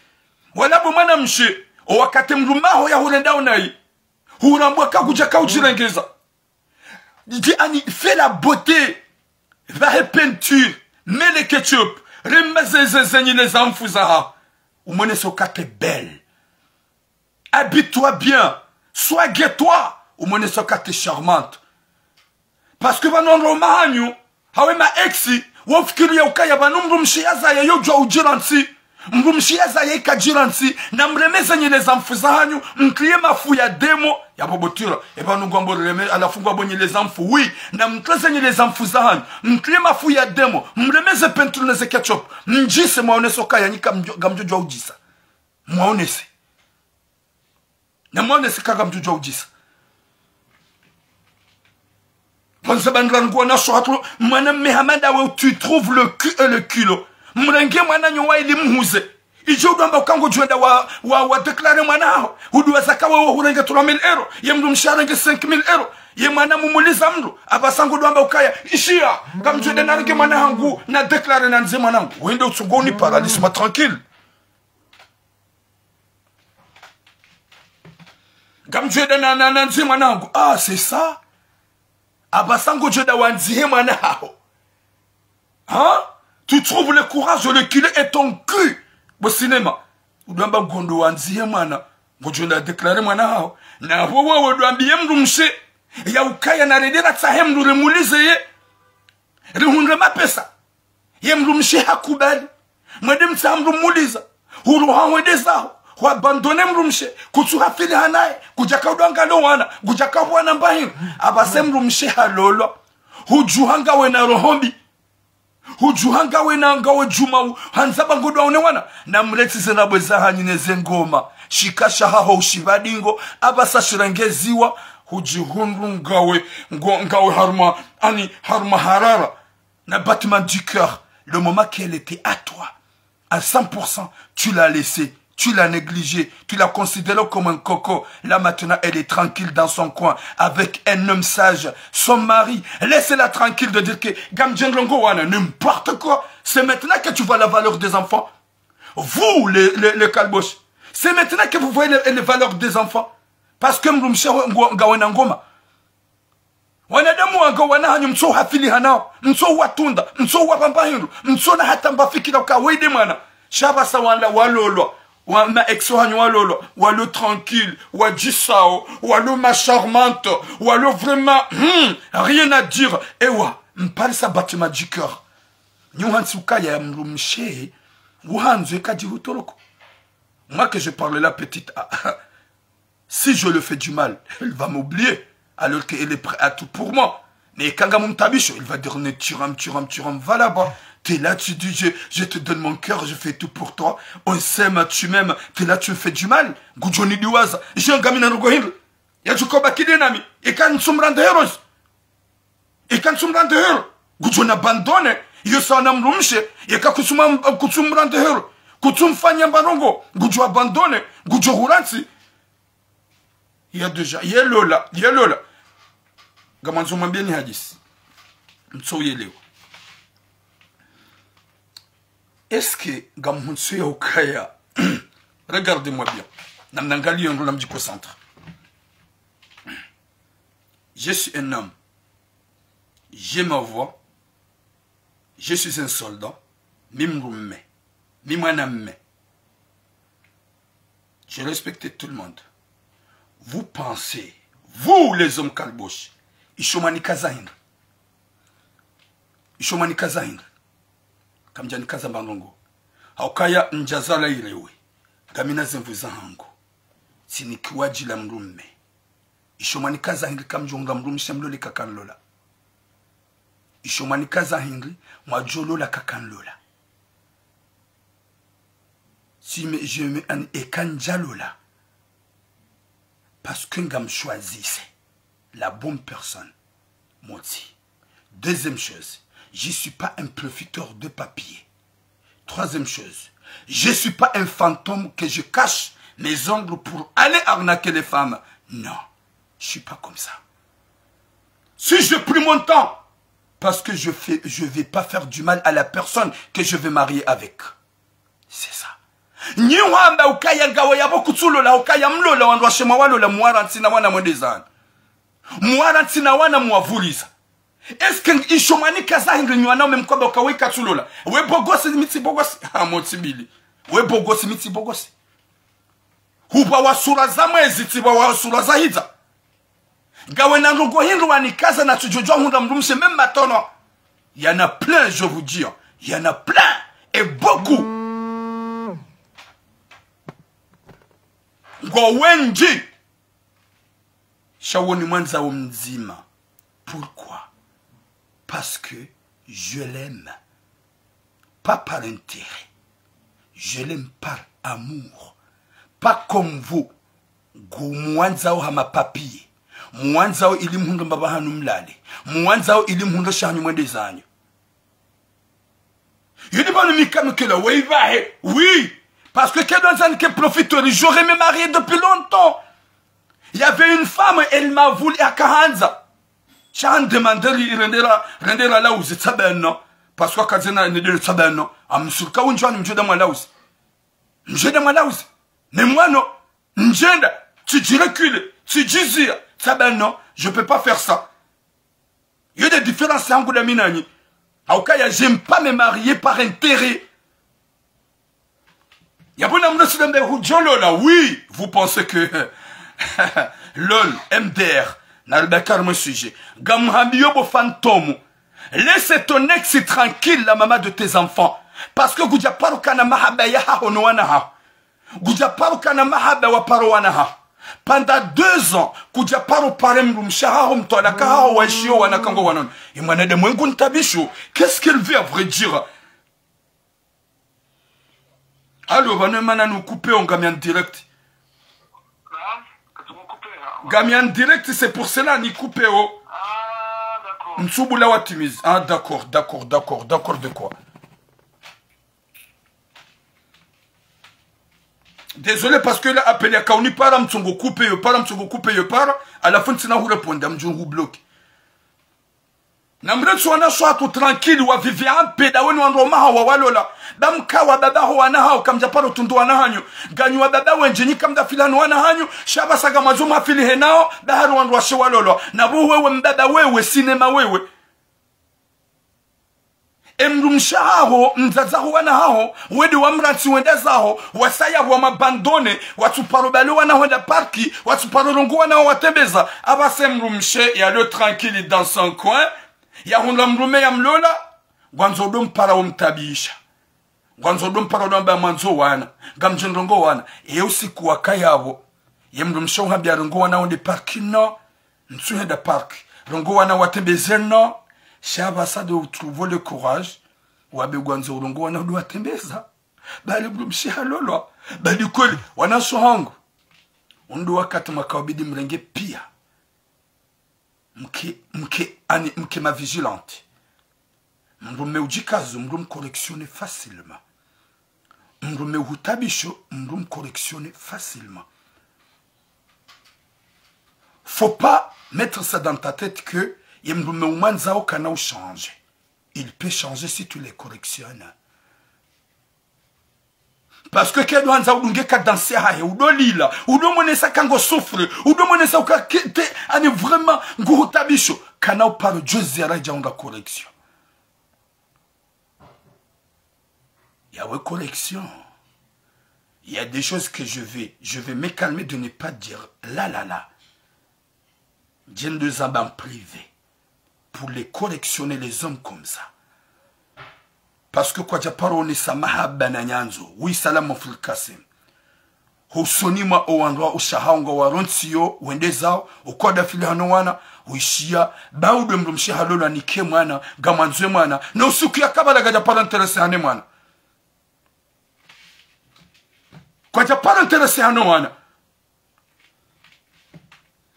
Wala bo mwanamshe, o wakati mdrume haho yahurenda unayi, hurambwa ka kudja ka udjirengeza. Dji ani, fais la beauté. Pvahe peinture. Mets le ketchup. Rema ze, ze, ze nyile za mfu zaho. Umwonese uka t'es belle. Habille-toi bien. Soigne-toi. Umwonese uka t'es charmante. Parce que pvanu ndo mahanyu, hawe ma ex, wofikiri ya ukaya pvanu mdrumshe yazaya yodjuwa udjirantsi. Mdrumshe yazaya ikadjirantsi, na mreme ze nyile za mfu zahanyu, mtriye mafu ya demo, ya bobotira. Epvanu ngwambo reme, halafu ngwambo nyile za mfu, oui, na mtriye ze nyile za mfu zahanyu, mtriye mafu ya demo, mreme ze peinture ne ze ketchup, mdjise mwaonese ukaya nyi ka mdjo-, ngamdjodjuwa udjisa. Mwaonese. Na mwaonese ka ngamdjodjuwa udjisa. Pvondze bandra nguwo na shwatro, mwanamme hama ndawe, tu trouves le cul et le culot. Mrenge mwananyo wa ili mhuze. Idjo udjo amba uka ngodjo wenda wa, wa, wa déclarer mwana haho. Uduwa zaka wewe hurenge trois mille euros. Ye mdrumshe harenge cinq mille euros. Ye mwana mumuliza mdru. Apvasa ngodjo amba ukaya. Ishiya. Ngamdjo wenda narenge mwana hangu. Na déclarer nandzihe mwana hangu. Wende utsungoni para, laisse-moi tranquille. Ngamdjo wenda na, na, nandzihe mwana hangu. Ah, c'est ça. Apvasa ngodjo wenda wandzihe mwana haho. Hein? Tu trouves le courage, le culot et ton cul. Bo cinéma. Udjo amba ngondo wandzihe mwana. Ngodjo wenda déclarer mwana haho. Na wo, wo, wo, udjo ambiye mdrumshe. Ya ukaya na redera tsahe mdru remulize ye. Rihundre mapesa. Ye mdrumshe hakubali. Mwende mtsaha mdru muliza. Huruha hwende zaho. Hwa abandonner mdrumshe. Kutsu hafili hanaye. Kudjaka udjo angalo wana. Kudjaka bwana mbahindru. Apvasa mdrumshe halolwa. Hudjuha ngawe na roho mbi. Hudjuha ngawe na ngawe djuma u-, handza ba ngodjo waone wana. Na mrentsi ze ndrabo zahanyu ne ze ngoma. Shika shahaho ushipva dingo. Apvasa shirengeziwa. Hudjihundru ngawe, ngo-, ngawe harumwa, ani harumwa harara. Na battement du cœur, le moment qu'elle était à toi, à cent pour cent, tu l'as laissée, tu l'as négligée, tu l'as considérée comme un coco. Là, maintenant, elle est tranquille dans son coin, avec un homme sage, son mari. Laissez-la tranquille de dire que ngamdjo ndrongo wana, n'importe quoi. C'est maintenant que tu vois la valeur des enfants. Vous, les, les, les kalbosh, c'est maintenant que vous voyez les, les valeurs des enfants. Parce que mdrumshe we-, ngo-, ngawe na ngoma. Wanadamu wanga wana hanyu mtso hafili hanao, mtso watunda, mtso wapva mbahindru, mtso na hata mba fikira uka wende mwana. Sha apvasa wala walolwa, wa ma ex hanyu walolwa, walo tranquille, wadjisao, walo ma charmante, walo vraiment, hmm, rien à dire. Ewa, mparisa battement du cœur. Nyi uhantsi ukaya ya mdrumshe, uhandzwe kadji hutoroko. Moi que je parle la petite, ah, si je lui fais du mal, elle va m'oublier, alors qu'elle est prête à tout pour moi. Mais quand ngamumtabisho, elle va dire, ne tiram, tiram, tiram, va là-bas. T'es là, tu dis, je, je te donne mon cœur, je fais tout pour toi. On s'aime, tu m'aimes. T'es là, tu me fais du mal. Ngudjo nidiwaza. Je ngamina ndrongo hindri. Ya djuko bakide nami. Eka ntsumrande heroes. Eka ntsumrande hero, ngudjo na abandonner. Iyo sawa na mdrumshe, yeka kutsuma-, kutsumrande hero, kutsumfanya mba ndrongo, ngudjo abandonner, ngudjo hurantsi. Ya déjà, ye lola, ye lola. Ngamwandzo mwambieni hadisi. Mtso uyelewa. Est-ce que ngamhuntsu ya ukaya? Regardez-moi bien. Namnangaliye ndo namdjiconcentre. Je suis un homme. J'ai ma voix. Je suis un soldat. Mi mdrume. Mi mwanamme. Je respecte tout le monde. Vous pensez, vous les hommes kalbosh, isho mwanikaza hindri? Isho mwanikaza hindri? Kamdjanikaza mba ndrongo. Haukaya ndjazalwa irewe. Ngamina ze nvu zahangu. Tsinikiwa dji la mdrume. Isho mwanikaza hindri kamdjo hundra mdrumshe mlole kakanlola. Isho mwanikaza hindri mwadjo lola kakanlola. Si me, je me, an, eka ndjalola. Parce que ngam choisissez la bonne personne. Motsi. Deuxième chose, je suis pas un profiteur de papier. Troisième chose, je suis pas un fantôme que je cache mes ongles pour aller arnaquer les femmes. Non, je suis pas comme ça. Si je pris mon temps, parce que je fais, je vais pas faire du mal à la personne que je vais marier avec. C'est ça. Nyi wamba ukaya ngawe yapvo kutsulola, ukaya mlola, wandru washe mwawalola, mwara ntsina wana mwendezana. Mwara ntsina wana mwavuliza. Est-ce que isho mwanikaza hindri nyi wanaume mkwamba uka we katsulola? We bogosi mi tsi bogosi. Ha, motsi bili. We bogosi mi tsi bogosi. Hupva wa sura za mwezi, tsipva wa sura za hidza. Ngawe na ndrongo hindri wanikaza na tsudjodjuwa hundra mdrumshe même matono. Il y en a plein, je vous dis. Il y en a plein. Et beaucoup. Ngo wendji. Sha wo nimwandzao mdzima. Pourquoi? Parce que je l'aime. Pas par intérêt. Je l'aime par amour. Pas comme vous. Ngu muwandzao ha mapapier. Muwandzao ili mhundre mbapvi hanyu mlale. Muwandzao ili mhundre sha hanyu mwendezanyu. Yini pvanu mi kamikela, we ipvahe. Oui. Parce que kedwandzani ke profiteur, j'aurais me marié depuis longtemps. Il y avait une femme, elle m'a voulu, akahandza. Sha han demandé li, rendera, rendera lauzi, tsabe non. Parce que akadzena ne de tsabe non. Amsurka unjwani mdjweda mwa lauzi. Mdjweda mwa lauzi. Ne mwano. Ndjenda. Tsidji reculer. Tsidji zia. Tsabe non. Je peux pas faire ça. Il y a des différences, hangu da mi nanyi. Au cas, j'aime pas me marier par intérêt. Yapvo na mdru sidambe hudjolola, oui, vous pensez que lol, M D R, na Rebecca mon sujet. Ngamhambiyo bo fantôme. Laisse ton ex tranquille, la maman de tes enfants. Parce que kudja paro kana mahaba ya haho no wana haho. Kudja paro kana mahaba wa paro wana haho. Pendant deux ans, kudja paro pare mdrumshe haho mtwalaka haho waishiyo wana kango wanono. Imwana de mwengu ntabisho. Qu'est-ce qu'elle veut à vrai dire? Allô, pvanu mana nu coupé o, ngami en direct. Naam, kati mu coupé, ha. Ngami en direct, c'est pour cela ni coupé o. Ah, d'accord. Ntsubula watimizi. Ah, d'accord, d'accord, d'accord, d'accord de quoi? Désolé, parce que là, appel ya kauni para mtsongo coupé yo, para mtsongo coupé yo, para, à la fin, tsina hu répondre, mdjo hu bloqué. Na mretsu wana swatu tranquille, wa vivre en paix, da weni wandru wa maha wa walola. Ba mkawa baba ho wana haho, kamdja paro tundu wana hanyu. Nganyi wa baba wendji nyi kamdja fila no wana hanyu, sha pvasa ngamwazo mafili henao, ba hari wandru washe walolwa. Na pvo wewe mbaba wewe, cinéma wewe. E mdrumshe haho, mdzadze ho wana haho, wende wa mrantsi wenda zaho, wasaya wa m'abandonné, watsuparo bale wana hwenda parki, watsuparo rongoa wana ho watembeza, apvasa e mdrumshe yalo tranquille dans son coin, yahundra mdrume yamlola, ngwandzo udo mpara wo mtabisha. Ngwandzo udo mpara udo amba mwandzo wana, ngamdjo ndrongo wana, ye usiku wakaya pvo, ye mdrumshe uhambia rongoa wana wende parki no, ntsuhenda parki. Rongoa wana watembeze no. Sha pvasa de utrouve le courage. Wabe ngwandzo urongoa wana udo watembeza. Bale mdrumshe halolwa. Bali kweli, wanashe hangu. Undo wakati mwaka wabidi mrenge pia. Mke, mke, ani, mke ma vigilante. Mdrume udjikazo, mdrume correctionne facilement. Mdrume uhutabisho, mdrume correctionne facilement. Faut pas mettre ça dans ta tête que ye mdrume umwandzao kana u changer. Il peut changer si tu le correctionnes. Parce que kedwanza udunge cadence yahahe, udo lila, udo monesa kango souffre, udo monesa uka kete, ani vraiment, nguhutabisho, kana uparo djozi ya raja unga correction. Yawe correction. Il y a des choses que je vais, je vais me calmer de ne pas dire là, là, là. Djende zamba en privé. Pour les correctionner les hommes comme ça. Parce que kwadja paro onesa mahaba na nyandzo. Oui, salam, mon frère Kassim. Ho usoni mwa owandru wa ushaha unga warontsiyo wende zawo, ukoda fili hano wana, uishiya, ba udo mdrumshe halolwa nike mwana, ngamwandzo mwana, no usiku ya kabala kadja paro intéressé hane mwana. Kwadja paro intéressé hano wana.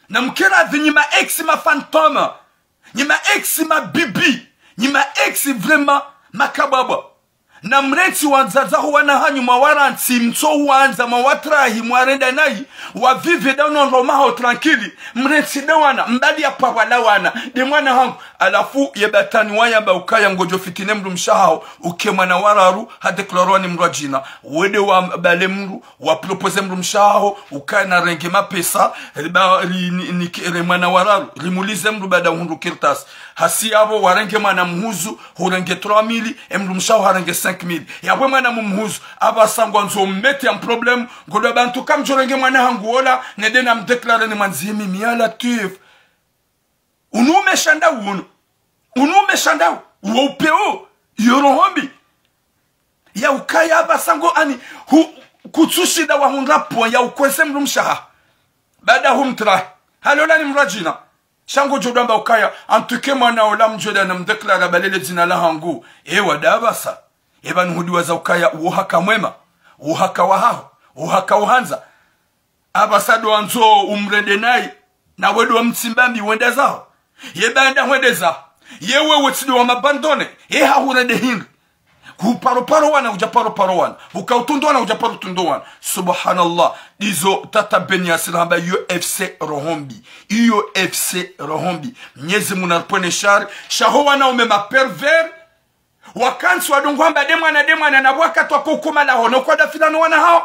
Na mkera dhi nyi ma ex ma fantôme, nyi ma ex ma bibi, nyi ma ex vraiment makababa. Na mrentsi wadzadze ho wana hanyu mwawarantsi, mtso wandza mwawatrahi, mwarenda nayi, wavive dao no ndro maho tranquille, mrentsi de wana, mbali ya pwapwa la wana, de mwana hangu. Halafu ye batani wayamba ukaya ngodjo fitine mdrumshe haho, uke mwana wa raru, ha déclaré wa ni mdru wa djina, wende wabale mdru, wa proposé mdrumshe haho, ukaya narenge mapesa, riba, ri, ni, ni, re mwana wa raru, rimulize mdru baada uhundru kartasi. Hasi yapvo warenge mwana mhuzu, hurenge trois mille, e mdrumshe haho harenge cinq mille. Yapvo mwana mumhuzu, apvasa ngwandzo mmete en problème, ngodjo wamba ntu kamdjorenge mwana hangu ola, nende namdéclaré ni mwandzihe mimi, ya Latwif. Unu umesha ndawu unu. Unu umesha ndawu. Uwo upeo. Iyo roho mbi. Ya ukaya apvasa ngo ani hu, kutsushinda wahundra point ya ukweze mdrumshe haho. Baada humtrahi. Halola ni mdru wa djina. Sha ngodjo ndo wamba ukaya, en tout cas mwana ola mdjo wenda namdéclaré abale le dzina la hangu. Ewa da apvasa. Eba nuhudiwaza ukaya, uwo haka mwema. Uwo haka wa haho. Uwo haka uhandza. Apvasa ndo wandzo umrende nayi, na wendo wamtsimba mbi wende zaho. Ye baanda hwende zaho. Ye wewe tsi ndo wamabandonné, ye hahurende hindri. Kuparo paro wana, udja paro paro wana. Uka utundo wana, udja paro utundo wana. Subhanallah. Ndizo tata Beni Yasir hamba U F C roho mbi. U F C roho mbi. Mnyezi Mungu naripvwene shari. Sha ho wanaume ma pervers. Wakantsi wadungu hamba de mwana, de mwana, na wakati wako ukuma laho, no kwada fila no wana hawo.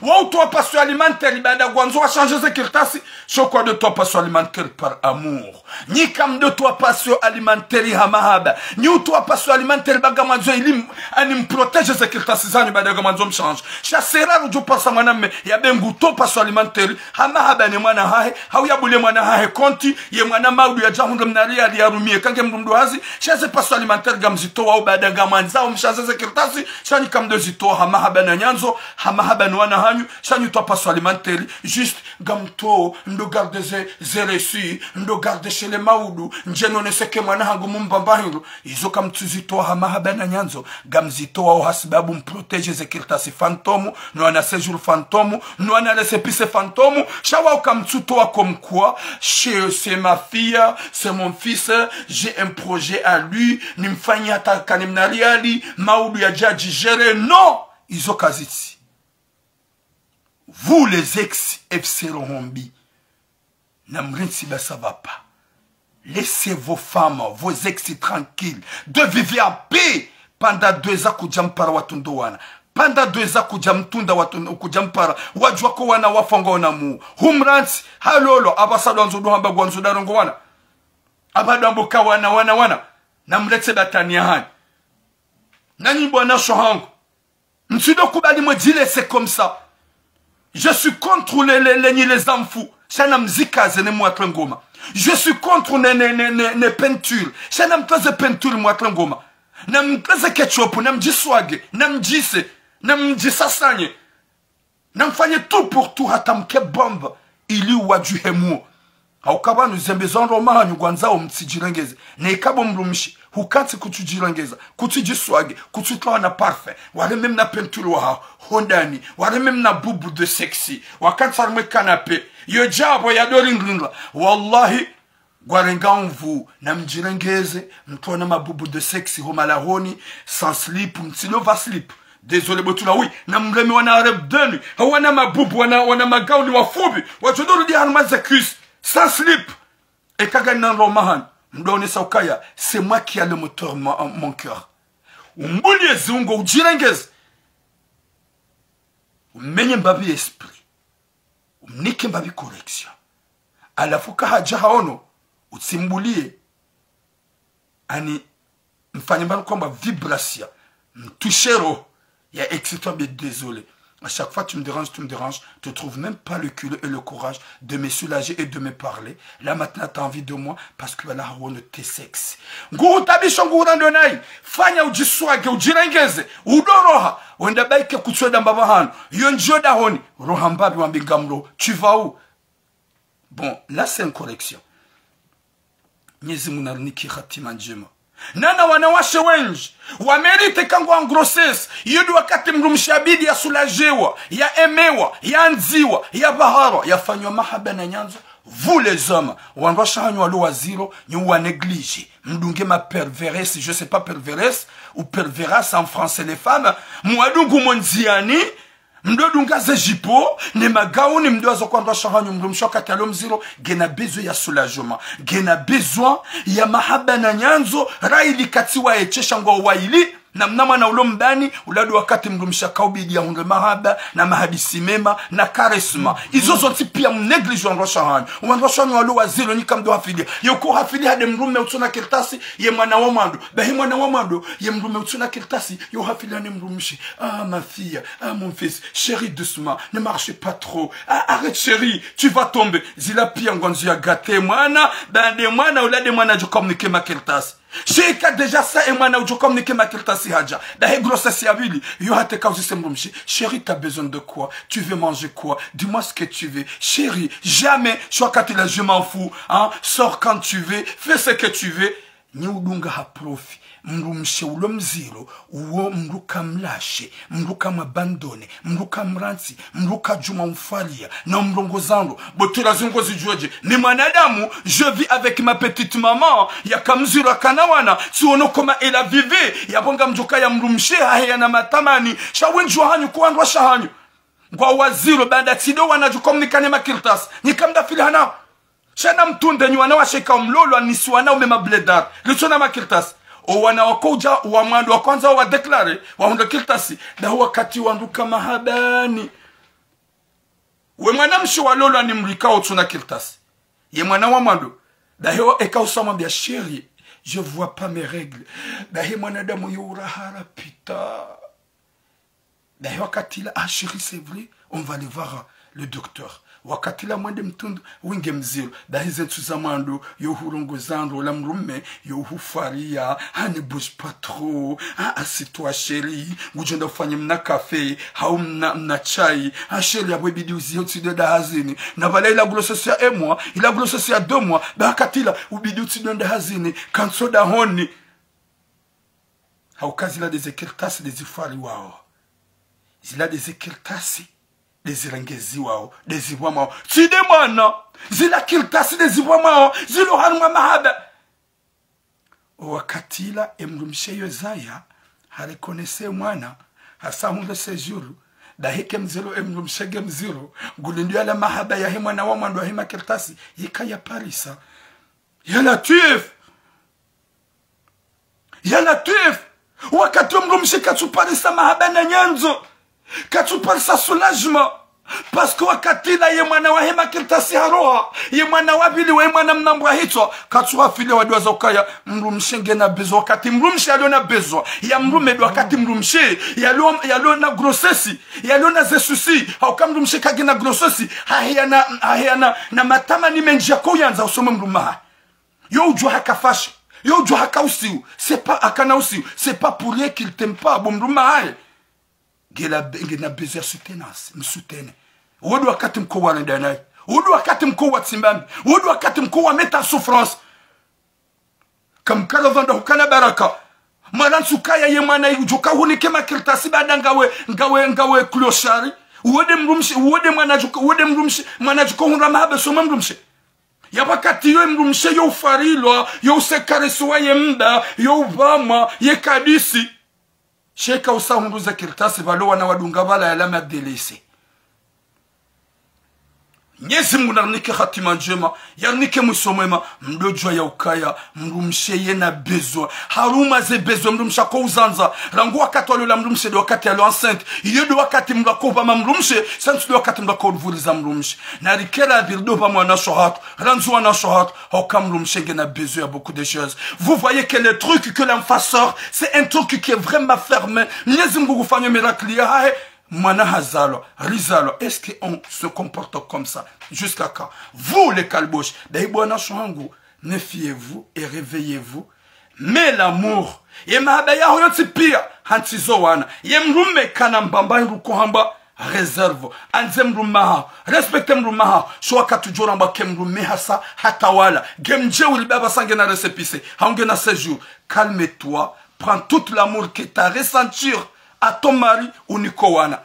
Wa utowa pension alimentaire, baada ngwandzo wa changer ze kartasi, sho kwado towa pension alimentaire par amour. Nyi kamdo towa pension alimentaire ha mahaba. Nyi utowa pension alimentaire ba ngamwandzo ili m-, ani mprotéger ze kartasi zanyu baada ngamwandzo mchanger. Sha sera rudjo pasa mwanamme, ya be ngu towa pension alimentaire, ha mahaba ne mwana hahe, hau ya bule mwana hahe konti, ye mwana maudu ya djahundra mna riali ya rumie, kange mdru mdru hazi, sha ze pension alimentaire ngamzitowa wo baada ngamwandzao mchanger ze kartasi, sha nyi kamdo zitowa ha mahaba na nyandzo, ha mahaba no wana hanyu, sha nyi towa pension alimentaire, juste, ngamtowo, ndo garder ze, ze reçu, ndo garder shele maudu, ndje none seke mwana hangu mumbamba hindru, izo kamtsuzitowa ha mahaba na nyandzo, ngamzitowa wo hasibabu mprotéger ze kartasi fantôme, no wana séjour fantôme, no wana récépissé fantôme, sha wa ukamtsutowa comme quoi, c'est, c'est ma fille, c'est mon fils, j'ai un projet à lui, nimfanye hata kane mna riali, maudu ya djadji gérer, non! Izo kazitsi. Vous les ex F C roho mbi. Namrentsi ba ça va pas. Laissez vos femmes, vos ex tranquilles. De vivre en paix. Pendant deux ans kudja mpara watundo wana. Pendant deux ans kudja mtunda watundo, kudja mpara. Wadjuwa ko wana wafa ngwaona mu. Humrantsi, halolo, apvasa ndo wandzo ndo hamba ngwandzo ndarongo wana. Apva ndo wamba ka wana, wana, wana. Namretse batani ya hanyu. Nanyi bwana sho hangu. Mtsido kubali mwe djile, c'est comme ça. Je suis contre les, les, les, les enfants. Sha namzikaze ne mwatre ngoma. Je suis contre ne, ne, ne, ne, ne peinture. Sha namtwaze peinture mwatre ngoma. Namtwaze ketchup, namdjiswage, namdjise, namdjisasanye. Namfanye tout pour tout hata mke bombe. Ili wadjuhe muo. Hauka pvanu zembe zondro mahanyu ngwandzao mtsidjirengeze. Ne ikabo mdrumshe, hukantsi kutsudjirengeza, kutsudjiswage, kutsutowa na parfum, wareme mna peinture wa haho, hondani, wareme mna bubu de sexy, wakantsi harumwe canapé, yo djapvo ya doringringa. Wallahi, ngwarenga mvu, namdjirengeze, mtowa na mabubu de sexy, ho malahoni, sans slip, mtsilova slip. Désolé, botula, oui, namreme wana robe de nuit, hawana mabubu, wana, wana magauni wafupvi, wadjo ndo rudi harumwa ze cuisse, sans slip. Eka ngani na ndro mahanyu, mdonesa ukaya, c'est moi qui a le moteur, mon, mon cœur. Umbulie ziungo, udjirengeze. Umenye mbapvi esprit. Umnike mbapvi correction. Halafu kahadja haono, utsimbulie. Ani, mfanye mbani kwamba vibration, mtoucher roho ya ex, toi, bien désolé. À chaque fois, tu me déranges, tu me déranges. Tu trouves même pas le culot et le courage de me soulager et de me parler. Là, maintenant, t'as envie de moi parce que là, on te sexe. Nguhutabisho, nguhurando nayi. Fanya udjiswage, udjirengeze, udoroha. Wenda baike kutsweda mbaba hanu. Yo ndjo dahoni. Roha mbapvi wambi ngamro. Tu vas où? Bon, là, c'est une correction. Mwenyezi Mungu narinike hatima ndjema. Nana wanawashe wendji wamérite ka ngwa en grossesse, iyo ndo wakati mdrumshe yabidi yasoulagewa, yaemewa, yandziwa, yapvaharwa, yafanywa mahaba na nyandzo. Vous les hommes, wandru washe hanyu walo waziro, nyi wa négligé, mdunge ma perverses, je sais pas, perverses ou perverasses en français, les femmes, mwadungu mo ndziani, mdo dunga ze jupe ne magauni, mdo wazo kwandru washe hanyu, mdrumshe wakati yalo mziro, ngena besoin ya soulagement, ngena besoin ya mahaba na nyandzo, raili kati wa echesha ngwa waili, na mna mwana ulo mbani, ula ndo wakati mdrumshe yakaubidi yahundre mahaba, na mahadisi mema, na caressement. Izo zontsi pia mnégligé wandru washe hanyu. Wandru washe hanyu walo waziro nyi kamdo hafili. Yoko hafili hade mdrume utsuna kartasi, ye mwana wa mwando. Bahi mwana wa mwando, ye mdrume utsuna kartasi, yo hafili hane mdrumshe. Ah, ma fille, ah, mon fils, chérie, doucement, ne marche pas trop. Ah, arrête, chérie, tu vas tomber. Zila pia ngwandzo ya gâté mwana, bande mwana, ula nde mwana djo communiquer makartasi. Sheka déjà ça, e mwana udjo communiquer makartasi hadja. Bahi grossesse ya pvili, yo hata kauzise mdrumshe. Chérie, t'as besoin de quoi? Tu veux manger quoi? Dis-moi ce que tu veux. Chérie, jamais. Shwa wakati la, je m'en fous. Hein? Sors quand tu veux. Fais ce que tu veux. Nyi udunga ha profit. Mdrumshe ulo mziro, uwo mdru kamlashe, mdru kamwabandonné, mdru kamrantsi, mdru kadjuma umfalia, na umrongoza ndro, bo tula zingo zidjuedje, mi mwanadamu, je vis avec ma petite maman, yaka mziro akana wana, tsiono comment elle a vécu, yapvo ngamdjoka ya mdrumshe, hahe yana matamani, sha wendji wa hanyu, ko wandru washe hanyu. Ngwa waziro, banda tsi ndo wana djo communiquer ne makartasi, nyi kamdo hafili hanao. Sha na mtunde nyi wanawashe ka umlolwa nisi wanaume ma blédards. Litsona makartasi. O wana wako udja wa mwando wa kwandza wa déclarer, wahundre kartasi. Nda wakati wandru ka mahabani. We mwanamshe walolwa ni mdru ikao utsuna kartasi. Ye mwana wa mwando. Bahi eka usa mwambia chérie, je vois pas mes règles. Bahi mwanadamu yo uraha rapita. Bahi wakati la, ah chérie, c'est vrai, on va aller voir le docteur. Wakati la mwende mtundu, winge mziro. Bahi ze ntsu za mwando, yo hurongoza ndro la mdrume, yo hufaria, ah ne bouge pas trop, ah assis-toi chérie, ngudjo enda ufanye mna café, hau mna, mna chai, ah chérie, yapvo ibidi uzihe utsi ndo enda hazini. Na pvala ila grossesse ya un mois, ila grossesse ya deux mois, ba wakati la, ubidi utsi ndo enda hazini, kantsi ndo dahoni. Hauka zila nde ze kartasi nde zifariwao. Zila nde ze kartasi nde zirengeziwao, nde zipvwamwao. Tsi nde mwana. Zila kartasi nde zipvwamwao, zilo harumwa mahaba. O wakati la, e mdrumshe yo zaya, ha reconnaître mwana, hasa hundre séjour, bahi ke mziro, e mdrumshe nge mziro, ngulindo yala mahaba yahe mwana wa mwando wahe makartasi, yika ya parisa. Ya Latwif! Ya Latwif! Wakati wo mdrumshe katsu parisa mahaba na nyandzo. Katsu parisa soulagement. Parce que wakati la ye mwana wahe makartasi haroha. Ye mwana wa pvili wa ye mwana mna mbwa hitswa. Katsu hafili wandru waza ukaya mdrumshe ngena besoin. Wakati mdrumshe yalo na besoin ya mdrume ndo wakati mdrumshe yalo, yalo na grossesse. Yalo na ze soucis. Hauka mdrumshe kangena grossesse. Hahe yana, hahe yana, na matamani mendji yako yandza usome mdrume hahe. Yo udjua haka fashe. Yo udjua haka usiu. C'est pas, hakana usiu. C'est pas pour rien qu'il t'aime pas, bo mdrume hahe. Ngena, ngena besoin ya soutenance. Msoutenez. Wo ndo wakati mko wa renda nayi. Wo ndo wakati mko wa tsimbami. Wo ndo wakati mko wa mettre en souffrance. Kamkala pvanda hukana baraka. Mwana ntsu kaya ye mwana udjoka hunike makartasi banda ngawe, ngawe, ngawe clochard. Uwo nde mdrumshe, uwo nde mwana djuko, uwo nde mdrumshe, mwana djuko hundra mahaba soma mdrumshe. Ya wakati yo mdrumshe yo ufarilwa, yo usekarisiwa ye mda, yo upvamwa, ye kadisi. Sheka usa hundru ze kartasi pvalo wana wadunga pvala yala ma délaissés. Mwenyezi Mungu narinike hatima ndjema, yarinike mwiso mwema, mdodjua ya ukaya, mdrumshe yena besoin. Harumwa ze besoin mdrumshe ako uzandza, rangu wakati walola mdrumshe ndo wakati yalo enceinte, iyo ndo wakati mdru ako upvama mdrumshe, sha ntsu ndo wakati mdru ako uluvuriza mdrumshe. Narikera pviri ndo upvamwa wanashe hatru, randzi wanashe hatru, hauka mdrumshe ngena besoin ya beaucoup de choses. Vous voyez que le truc que l'on fait sort, c'est un truc qui est vraiment fermé. Mwenyezi Mungu hufanya miracle yahahe, mwana hazalwa, rizalwa, est-ce qu'on se comporte comme ça? Jusqu'à quand? Vous, les kalbosh, bahi bo wanashe hangu, méfiez-vous et réveillez-vous. Mais l'amour, ye mahaba yaho yontsi pia, hantsi zo wana. Ye mdrume kana mbamba hindru kohamba réserve. Andze mdrume haho, respecte mdrume haho. Sho wakati udjo ramba ke mdrume hasa, hata wala. Nge mdjeuri baba sa ngena récépissé, hau ngena séjour. Calme-toi, prends tout l'amour que t'as ressentir à ton mari, unike wana.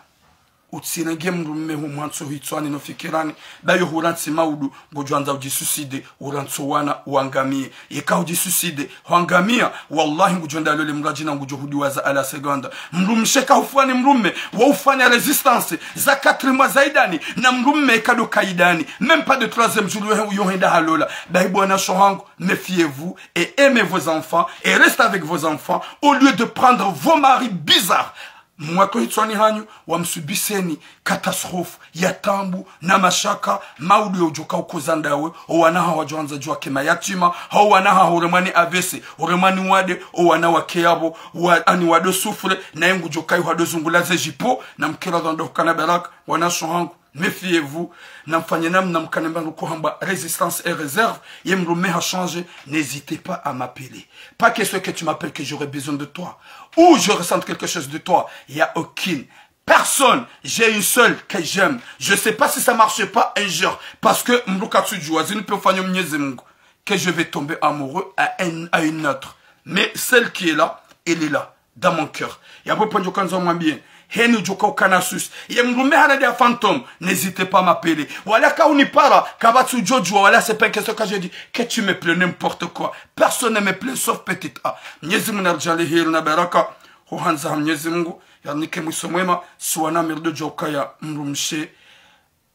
Utsirenge mdrume humwantso hitswani no fikirani, bayo hurantsi maudu, ngodjo andza udjisuicide, urantso wana, wangamie. Yeka udjisuicide, hwangamia, wallahi ngudjo enda lole mradji na ngudjo hudiwaza à la seconde. Mdrumshe ka hufanya ni mdrume, wa ufanya résistance, za quatre mois zaidani, na mdrume kado kaidani. Même pas de troisième jour, yo, yo henda halola. Bahi bo wanashe hangu, méfiez-vous et aimez vos enfants et restez avec vos enfants au lieu de prendre vos maris bizarres. Mwatso hitswani hanyu, wamsubiseni catastrophe ya taabu na mashaka, maudu ya udjoka ukoza ndawe, o wana haho wadjo andza djuwa ke mayatima, hau wana haho uremwa ni A V C, uremwa ni wade, o wana wake yapvo, wa, ani wado souffre, naye ngudjoka yuhado zungula ze jipo, na mkera dhondo hukana baraka, wanashe hangu. Méfiez-vous, na mfanye namna mkane mba nuko hamba résistance et réserve, ye mdrume ha changé, n'hésitez pas à m'appeler. Pas question que tu m'appelles que j'aurai besoin de toi, ou je ressente quelque chose de toi, y a aucune personne, j'ai une seule que j'aime. Je sais pas si ça marche pas un jour, parce que mdru katsudjuwa, zinu pe ufanya Mnyezi Mungu, que je vais tomber amoureux à un, à une autre. Mais celle qui est là, elle est là, dans mon cœur. Yapvo pvandjo kandza umwambie, heni udjoka ukana souci. Ye mdrume hana dia fantôme, n'hésitez pas m'appeler. Wala ka unipara, kapvatsi udjo djuwa, wala c'est pas une question que je dis, que tu me plais, n'importe quoi. Personne ne me plaît, sauf petite A. Mnyezi Mungu naridjaanlie heri na baraka, ho handza ha Mnyezi Mungu, yarinike mwiso mwema, si wana mirdo djo ukaya mdrumshe,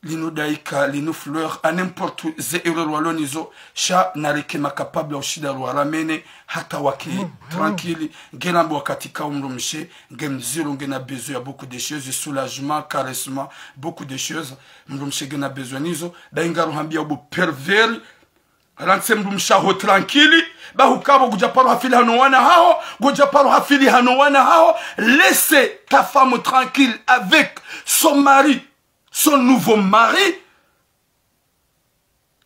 linu daika, linu fleur, à n'importe où, ze erreur walo nizo, sha narike ma capable ya ushinda rwaramene, hata wake tranquille, ngena mbo wakati ka mdrumshe, nge mdziro, ngena besoin ya beaucoup de choses, soulagement, caressement, beaucoup de choses, mdrumshe ngena besoin nizo, bahi ngaruhambia ubo pervers, rantse mdrumshe haho tranquille, bahi ukapvo ngudja paro hafili hano wana haho, ngudja paro hafili hano wana haho, laisse ta femme tranquille avec son mari. Son nouveau mari.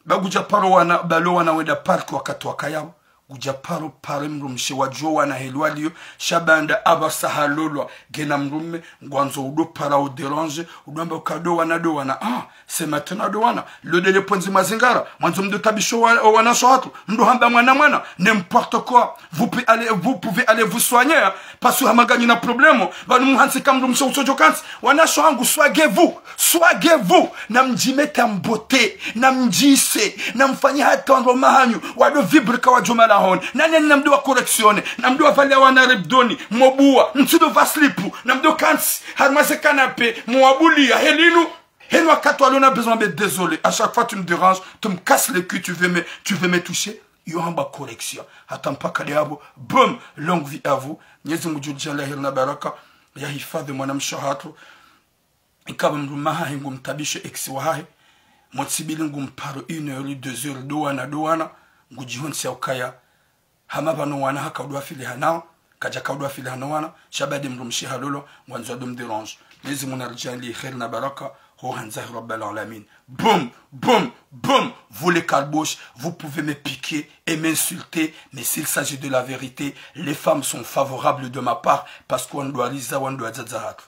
Ba ngudja paro wana, balo wana wenda parc wakati wakaya pvo. Ngudja paro pare mdrumshe wadjuwa wana heli waliyo. Sha baanda apvasa halolwa, ngena mdrume, ngwandzo udo para u déranger, udo amba uka ndo wana, ndo wana. Ah, c'est maintenant ndo wana. Lo ndele pvondze mazingara, mwandzo mdo tabisho wa, wanashe hatru, mdo hamba mwana mwana, n'importe quoi. Vous pouvez aller, vous pouvez aller vous soigner, hein. Parce que hama nganyi na problème, pvanu muhantsi ka mdrumshe utsodjo kantsi. Wanashe hangu, soignez-vous, soignez-vous. Na mdjimete en beauté, na mdjise, na mfanye hata wandru mahanyu wado vibre ka wadjo malahoni. Na neni na mdo wa correctionner, na mdo wa valia wana ribdoni, mobuwa, mtsido va slip, na mdo kantsi harumwa ze canapé, mwabulia, helinu. Heni wakati walo na besoin, mais désolé, à chaque fois tu me déranges, tu me casses les couilles, tu veux me, tu veux me toucher. Yo hamba correction. Hata mpaka de yapvo, boum, longue vie à vous. Mnyezi Mungu djulidja la heri na baraka, ya hifadhi mwanamshe hatru. Ikapvo mdrume hahe ngumtabisho ex wahahe, motsi mbili ngumparo une heure, deux heures, ndo wana, ndo wana, ngudjihontsi ya ukaya hama pvanu wana haka udo hafili hanao, kadjaka udo hafili hano wana, sha bahi mdrumshe halolwa, ngwandzo ado mdéranger. Mnyezi Mungu naridjaanlie heri na baraka, ho handza hi Rabbal Alamin. Boum, boum, boum, vous les kalbosh, vous pouvez me piquer et m'insulter, mais s'il s'agit de la vérité, les femmes sont favorables de ma part, parce que wandru wariza, wandru wadzadza hatru.